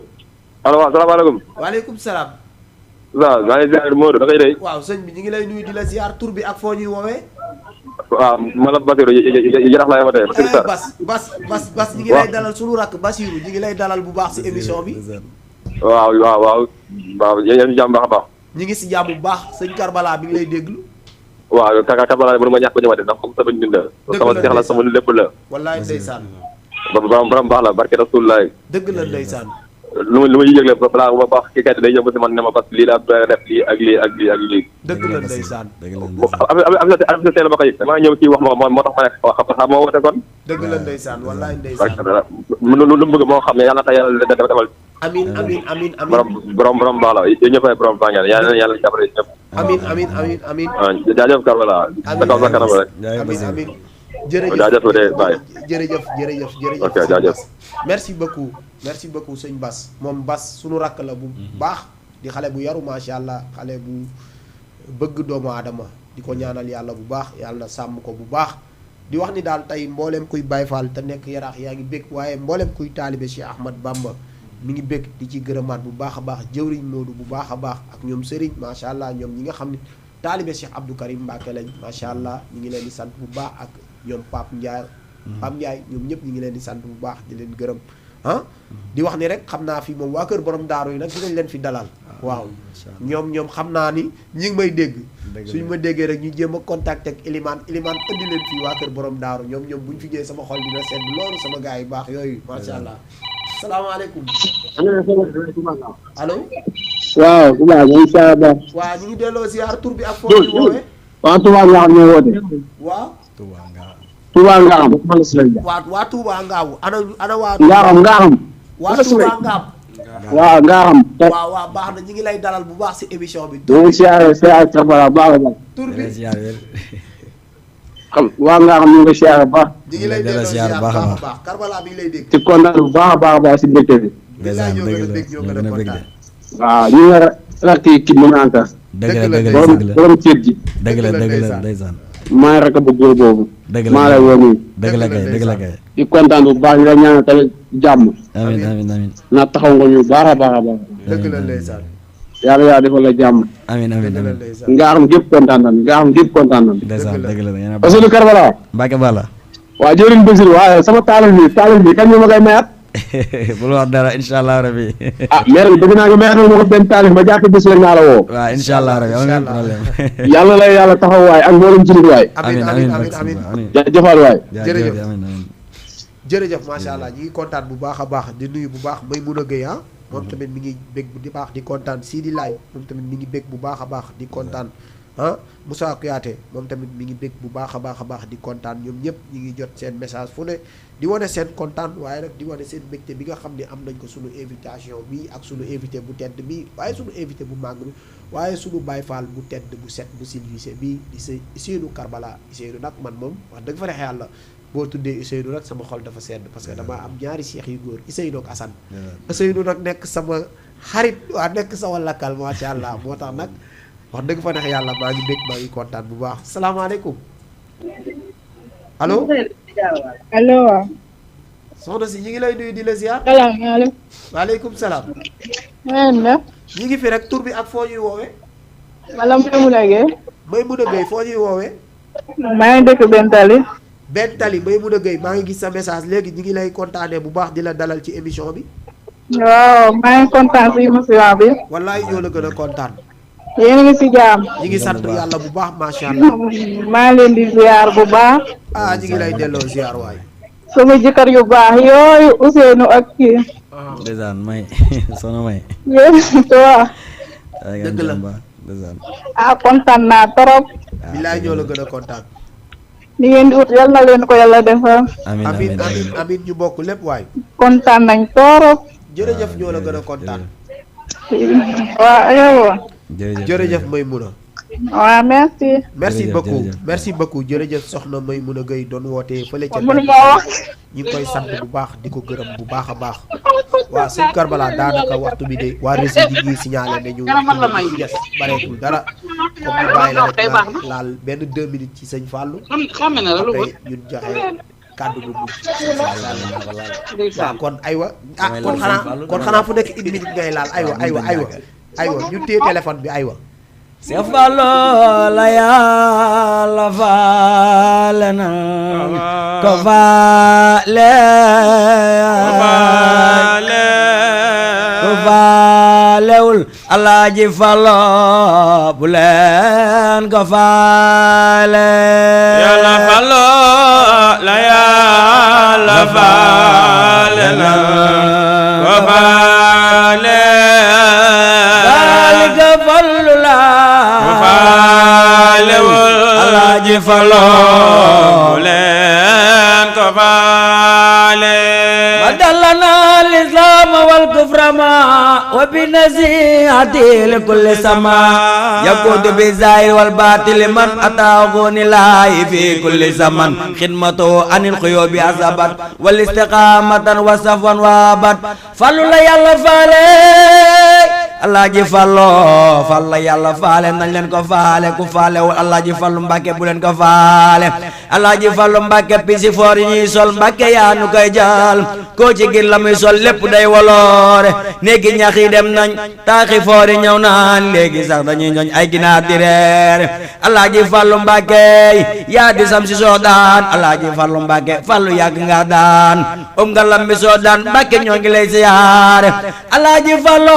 waaw salaamaaleykum. waaleykum salaam. waaw maa ngi ziar Modou da ngay day. waaw sëñ bi ñu ngi lay nuyu di la ziar tur bi ak foo ñuy woowee. waaw man la Basirou Yarax laay wootee. Bas ñu ngi lay dalal sunu rakk Basirou ñu ngi lay dalal bu baax si émission bi. waaw yéen ñu jàmm baax a baax. ñi ngi si jàmm bu baax sëñ Karbala bi ngi lay déglu. waaw Karbala mënu ma ñàkk ba ñëwaat ndax comme sama nit la. sama seex la sama lépp la. wallaay ndeysaan. borom baax la barke Rasulullah. dëgg la ndeysaan. lu ma yëgle balaa ba baax kii kat day ñëw ba si man ne ma parce que lii laa def lii ak lii ak lii ak lii. dëgg la ndeysaan. am na teel ma ko yëg damaa ñëw kii wax ma moo tax ma ne xam moo woote kon. dëgg la ndeysaan wallaay ndeysaan. lu mu bëgg moo xam ne yàlla na yàlla defal. amiin amiin amiin amiin. borom baax la yéen ñëpp ay borom baax ngeen yàlla jàppale ñëpp. amiin amiin amiin amiin. waaw jaajëf Karbala. sa kanam rek. amiin amiin. jërëjëf jaajëf de Baye. jërëjëf. ok jaajëf. merci beaucoup sëñ Bas moom Bas sunu rakk la bu baax di xale bu yaru macha allah xale bu bëgg doomu aadama di ko ñaanal yàlla bu baax yàlla sàmm ko bu baax di wax ni daal tey mbooleem kuy Baye Fall te nekk yaraax yaa ngi bég waaye mbooleem kuy taalibe Cheikh Ahmad Bamba mi ngi bég di ci gërëmaat bu baax a baax jëwriñ Moodu bu baax a baax ak ñoom Serigne macha allah ñoom ñi nga xam ne taalibe Cheikh Abdou Karim Mbacke lañ macha allah ñu ngi leen di sant bu baax ak ñoom Pape Ndiaye ñoom ñëpp ñu ngi leen di sant bu baax di leen gërëm di wax ni rek xam naa fi moom waa kër borom daaru yi nag dinañ leen fi dalal waaw ñoom xam naa ni ñi ngi may dégg suñu ma déggee rek ñu jéem a contacter ak Elimane indi leen fii waa kër borom daaru ñoom buñ fi ñëwee sama xol dina sedd loolu sama gars yi baax yooyu macha allah salaamaaleykum allo waaw waaw ñu ngi delloo ziar tur bi ak foo ñu woowee waa Touba nga xam ñoo woote waaw Touba nga xam waa Touba Ngaabu ana waa nga xam waa Touba Ngaabu waaw nga xam waaw baax na ñu ngi lay dalal bu baax si émission bi do siyaare Karbala baax a tur bi xam waa nga xam ñu ngi siyaare baax ñu ngi lay delloo ziar baax a baax Karbala bi ngi lay dégg ci kontaan bu baax a baax si mbégte bi ñoo gën a bég ñoo gën a kontaan waaw ñu nga rakk ki mën a anta borom ceet ji dëgg la ndeysaan maa rek bu góor boobu maa lay woo nii dëgg la kay di kontaan bu baax ñu la ñaanal tamit jàmm amiin na taxaw nga ñu baax a baax a baax dëgg la ndeysaan yàlla yaa defal la jàmm amiin nga xam gépp kontaan nañ nga xam gépp kontaan nañ ndeysaan dëgg la parce que Karbala Mbacke Balla waaw jëriñ Bésir waaye sama taalal bi kan ñu ma koy mayaat bul wax dara incha allah rabi maire bi bëgg naa nga mayaat ma ko benn taalif ma jàpp bés rek naa la woo waaw incha allah rabi amul problème yàlla lay yàlla taxaw waay ak mboolem jullit waay amiin jëfal waay jërëjëf macha allah ñi ngi kontaan bu baax a baax di nuyu bu baax Maymouna Gueye moom tamit mi ngi bég bu di baax di kontaan Sidi Laay moom tamit mi ngi bég bu baax a baax di kontaan Moussa Kouyaté moom tamit mi ngi bég bu baax a baax di kontaan ñoom ñëpp ñi ngi jot seen message fu ne di wane seen kontaan waaye rek di wane seen mbégte bi nga xam ne am nañ ko suñu invitation bi ak suñu invité bu tedd bi waaye suñu invité bu màgg bi waaye suñu Baye Fall bu tedd bu set bu civilisé bi di Ousseynou Karbala Ousseynou nag man moom wax dëgg fa neex yàlla boo tuddee Ousseynou nag sama xol dafa sedd parce que damaa am ñaari seex yu góor Ousseynou ak Assane Ousseynou nag nekk sama xarit waa nekk sama lakkal macha allah moo tax nag wax dëgg fa neex yàlla maa ngi bég maa ngi kontaan bu baax salaamaaleykum allo allo soxna si ñi ngi lay nuyu di la ziar salaamaaleykum waaleykum salaam na ñi ngi fi rek tur bi ak foo ñuy woowee wala Maymouna Gueye foo ñuy woowee maa ngi dëkk benn tali Maymouna Gueye maa ngi gis sa message léegi ñi ngi lay kontaanee bu baax di la dalal ci émission bi waaw maa ngi kontaan si émission bi wallaay ñoo la gën a kontaan yéen a ngi si jaam ñi ngi sant yàlla bu baax macha allah maa leen di ziar bu baax ñi ngi lay delloo ziar waay sama jëkkër yu baax yooyu Ousseynou ak kii ndeysaan may soxna may yéen waaw dëgg la ndeysaan kontaan naa trop bilaay ñoo la gën a kontaan li ngeen di ut yal na leen ko yàlla defal amiin ñu bokk lépp waay kontaan nañ trop jërëjëf ñoo la gën a kontaan waaw jërëjëf Maymouna waaw merci beaucoup jërëjëf soxna Maymouna Gueye doon wootee fële ca mënu ma wax ñu ngi koy sant bu baax di ko gërëm bu baax a baax waaw sëñ Karbala daanaka waxtu bi de waa régie bi ñuy signalé ne ñu des bareetul dara comme ñu bàyyi la rek laal benn 2 minutes ci sëñ Fallou après ñun joxe kàddu bu mujj waaw kon aywa kon xanaa fu nekk 1 minute ngay laal aywa ñu téye téléphone bi aywa Seex Fallu la Yàlla faale na ko faalewul Alaaji Fallu bu leen ko faale Yàlla Fallu la Yàlla faale na ko faale Alaaji Fallu la faale wul Alaaji Fallu bu leen ko faale badalana al-islam wal kufra ma wa bi nasiihati li kulli sama yaqutu bi zahir wal batil man ataaghuni lahi fi kulli zaman khidmatu anil khuyubi azabat wal istiqamatan wa safwan wa abad Fallu la Yàlla faale Alaaji Fallu la Yàlla faale nañ leen ko faale ku faale wul Alaaji Fallu Mbàkke bu leen ko faale Alaaji Fallu Mbàkke pisi foor yi ñuy sol Mbàkke yaa nu koy jal koo ci gis la muy sol lépp day woloore néegi ñax yi dem nañ taaxi foor yi ñëw naan léegi sax dañuy ñooñ ay ginaar di reer Alaaji Fallu Mbàkke yaa di sam si soo daan Alaaji Fallu Mbàkke Fallu yàgg nga daan nga lambi soo daan Mbàkke ñoo ngi lay siyaare Alaaji Fallu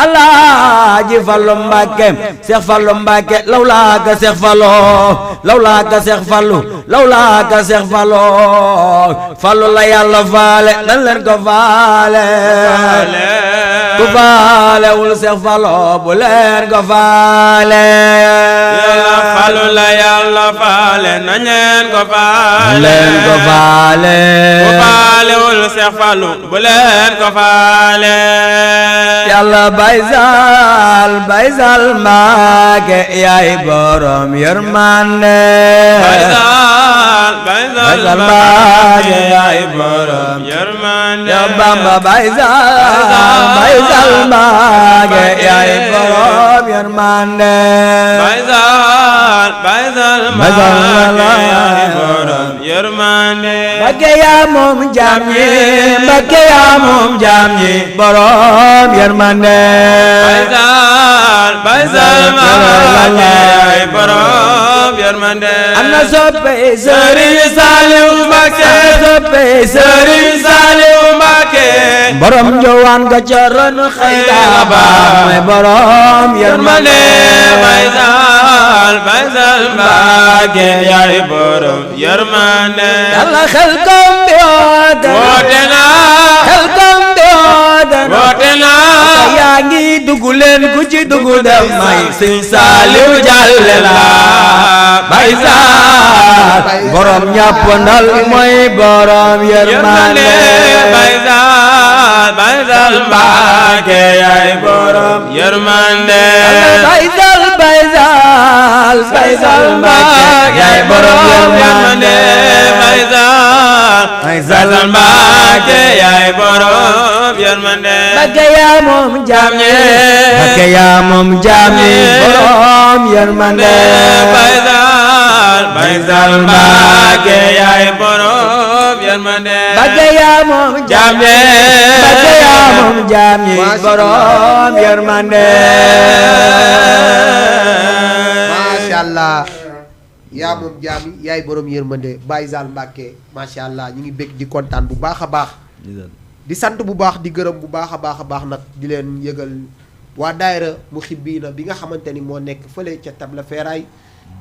Alaaji Fallu Mbàkke Seex Fallu Mbàkke lawlaa ka Seex Fallu lawlaa ka Seex Fallu lawlaa ka Seex Fallu Fallu la Yàlla faale nan leen ko faale ku faale wul Seex Fallu bu leen ko faale Yàlla Fallu la Yàlla faale nañ leen ko faale leen ko faale ku faale wul Seex Fallu bu leen ko faale Yàlla Baay Sal Mbàkke yaay borom yërmande Baay Sal Mbàkke yaay borom yërmande ya Bamba Baay Sal Mbàkke yaay borom yërmande Baay Sal Mbàkke yaay borom yërmande Mbàkke yaa moom jaam ñi Mbàkke yaa moom jaam ñi borom yërmande Baay Sal Mbàkke yaay borom yërmande am na soppe Sëriñ Saaliw Mbàkke soppe Sëriñ Saaliw Mbàkke borom njowaan ga ca ron xayda ba mooy borom yërmande Baay Sal Mbàkke yaay borom yërmande Yàlla Xelkom bi woote na Xelkom bi woote na yaa ngi dugg leen ku ci dugg dem may Sëñ Saaliw jàlle la Baay Sal borom ñàpp ndal mooy borom yërmande Baay Sal Mbàkke yaay borom yërmande Baay Sal Mbàkke yaay borom yërmande Baay Sal Mbàkke yaay borom yërmande Mbàkke yaa moom jaam ñi Mbàkke yaa moom jaam ñi borom yërmande Baay Sal Mbàkke yaay borom yërmande Mbàkke yaa moom jaam ñi Mbàkke yaa moom jaam ñi borom yërmande Masha Allah yaa moom jaam yi yaay borom yërmande Baay Sal Mbàkke Masha Allah ñu ngi bég di kontaan bu baax a baax di sant bu baax di gërëm bu baax a baax nag di leen yëgal waa daayira Muhibbiina bi nga xamante ni moo nekk fële ca Table Ferraille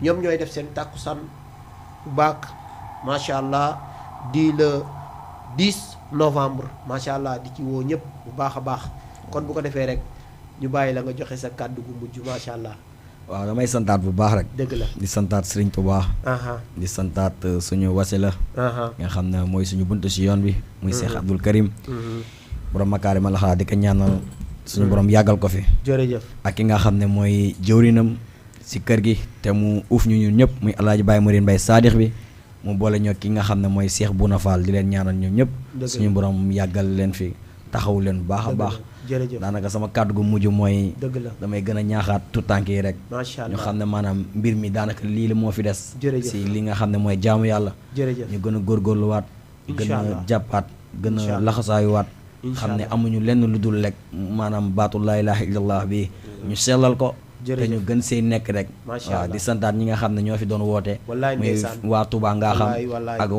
ñoom ñooy def seen tàkkusaan bu baax Masha Allah di le 10 novembre Masha Allah di ci woo ñëpp bu baax a baax kon bu ko defee rek ñu bàyyi la nga joxe sa kàddu gu mujj Masha Allah. waaw damay santaat bu baax rek. dëgg la di santaat Sëriñ Tuubaa di santaat suñu wasila nga xam ne mooy suñu buntu si yoon bi muy Cheikh Abdoul Karim borom makaarimal axlaaq di ko ñaanal suñu borom yàggal ko fi jërëjëf ak ki nga xam ne mooy jëwrinam si kër gi te mu uuf ñu ñun ñëpp muy Alaaji Baye Mourine Mbaye Sadikh bi mu boole ñoo ki nga xam ne mooy Cheikh Bouna Fall di leen ñaanal ñoom ñëpp suñu borom yàggal leen fi taxaw leen bu baax a baax jërëjëf daanaka sama kàddu gu mujj mooy dëgg la damay gën a ñaaxaat tout tànk yi rek Masha Allah ñu xam ne maanaam mbir mi daanaka lii la moo fi des jërëjëf si li nga xam ne mooy jaamu yàlla jërëjëf ñu gën a góorgóorluwaat gën a jàppaat gën a laxasaayuwaat xam ne amuñu lenn lu dul lekk maanaam baatu laa ilaaha illallah bi ñu sellal ko te ñu gën see nekk rek waaw di santaat ñi nga xam ne ñoo fi doon woote wallaay muy ndeysaan waa Touba nga xam wallaay ak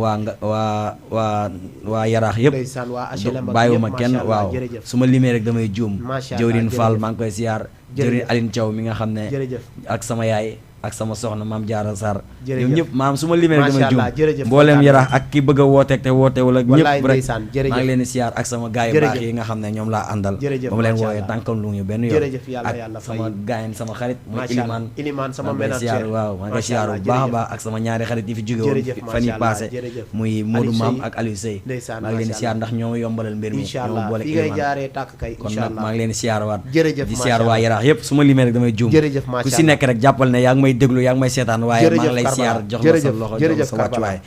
waa Yaraax yëpp ndeysaan waa HLM ak bàyyiwuma yëpp, kenn macha Allah, waaw jërëjëf. su ma limee rek damay juum Macha Allah, jëwrin Fall jërëjëf. maa ngi koy siyaar Jërëjëf. jëwrin Aline Thiaw mi nga xam ne jërëjëf ak sama yaay ak sama soxna maam Diarra Sarr Jërëjëf. ñoom ñëpp maam su ma limee rek damay Macha juum Allah, jërëjëf, mbooleem kontaan Yaraax ak ki bëgg a wooteeg te woote wala wallaay ñëpp rek ndeysaan, jërëjëf. maa ngi leen di siyaar ak sama gaay yu baax Jërëjëf. yi nga xam ne ñoom laa àndal Jërëjëf, ba ma leen Macha wooyee Allah. tànkam lu ñu benn yoon jërëjëf yàlla ak yàlla fay sama gaayen sama xarit muy Macha Allah. Iliman Iliman sama maa ngi koy ménagère. siyaar waaw maa ngi koy Macha siyaar Allah, bu baax a jërëjëf. baax ak sama ñaari xarit yi fi jóge woon Jërëjëf, fan Macha yi Allah, passé jërëjëf. muy Modou Aliou Maam Seye. ak Aliou Seye Ndeysaan, maa ngi leen di Macha siyaar Allah. ndax ñoo yombalal mbir mi incha ñoo allah boole fi ngay Iliman jaaree tàkk kay kon incha nag allah maa ngi leen di siyaarwaat jërëjëf di Macha siyaar waa Allah. Yaraax yëpp su ma limee rek damay juum Jërëjëf, Macha ku si Allah. nekk rek jàppal ne yaa ngi may déglu yaa ngi may seetaan waaye maa ngi lay Karbala. siyaar jox la sa jërëjëf loxo jox la jërëjëf sa Karbala. wàccuwaay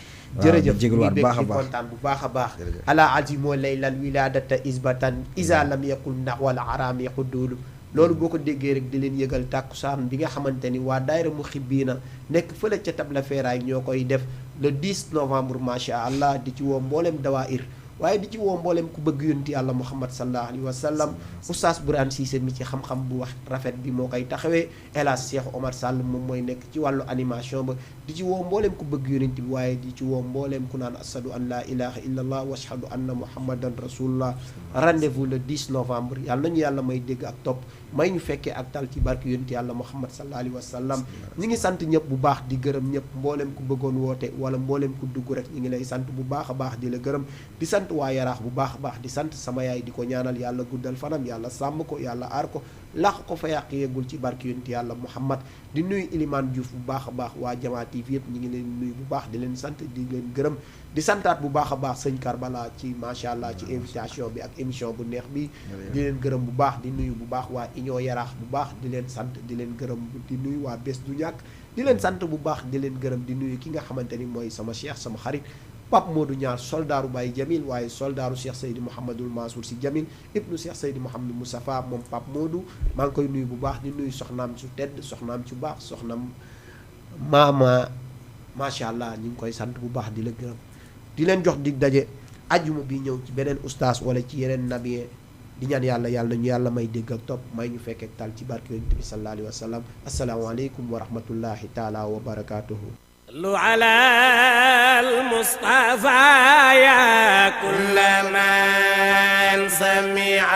jërëjëf di jégaluwaat ñu baax a bég di baax kontaan bu baax a baax ala azimoo laylal wiladata isbatan isa lam yakun naxwal arami xuddulu loolu boo ko déggee rek di leen yëgal tàkkusaan bi nga xamante ni waa daayira Muhibbiina nekk fële ca table feeraay ñoo koy def le 10 novembre macha allah di ci woo mboolem dawaayir waaye di ci woo mboolem ku bëgg yonti yàlla Muhammad sallallahu alayhi wa sallam oustaz Bourane Cissé mi ci xam-xam bu wax rafet bi moo koy taxawee El Hadj Cheikh Omar Sall moom mooy nekk ci wàllu animation ba di ci woo mboolem ku bëgg yonent bi waaye di ci woo mboolem ku naan ashadu an la ilaha illa allah wa ashhadu anna muhammadan rasulullah rendez-vous le 10 novembre yàlla nañu yàlla may dégg ak topp may ñu fekkee ak tal ci barke yonent yàlla Muhammad sallallahu alayhi wa sallam ñi ngi sant ñëpp bu baax di gërëm ñëpp mboolem ku bëggoon woote wala mboolem ku dugg rek ñi ngi lay sant bu baax a baax di la gërëm di sant waa Yaraax bu baax a baax di sant sama yaay di ko ñaanal yàlla guddal fanam yàlla sàmm ko yàlla aar ko laq ko fa yàq yeggul ci barke yonent yàlla Muhammad di nuyu Iliman Diouf bu baax a baax waa Jamaa TV yëpp ñi ngi leen nuyu bu baax di leen sant di leen gërëm di santaat bu baax a baax sëñ Karbala ci macha allah ci invitation bi ak émission bu neex bi di leen gërëm bu baax di nuyu bu baax waa Union Yaraax bu baax di leen sant di leen gërëm di nuyu waa Bés du Ñàkk di leen sant bu baax di leen gërëm di nuyu ki nga xamante ni mooy sama cheikh sama xarit Pape Modou Ñaar soldaaru Baye Jamil waaye soldaaru Cheikh Seydi Mouhamadul Mansour si Jamil ibnu Cheikh Seydi Mouhamadou Moustapha moom Pape Modou maa ngi koy nuyu bu baax di nuyu soxnaam su tedd soxnaam su baax soxnaam maama macha allah ñu ngi koy sant bu baax di la gërëm di leen jox dig daje ajjuma bi ñëw ci beneen ustaas wala ci yeneen nabiyee di ñaan yàlla yàlla ñu yàlla may dégg ak topp may ñu fekk ak tal ci barke yonent bi sallallahu alayhi wa sallam asalaamaaleykum wa rahmatullahi taala wa barakaatuhu. صلوا على المصطفى يا كل من سمع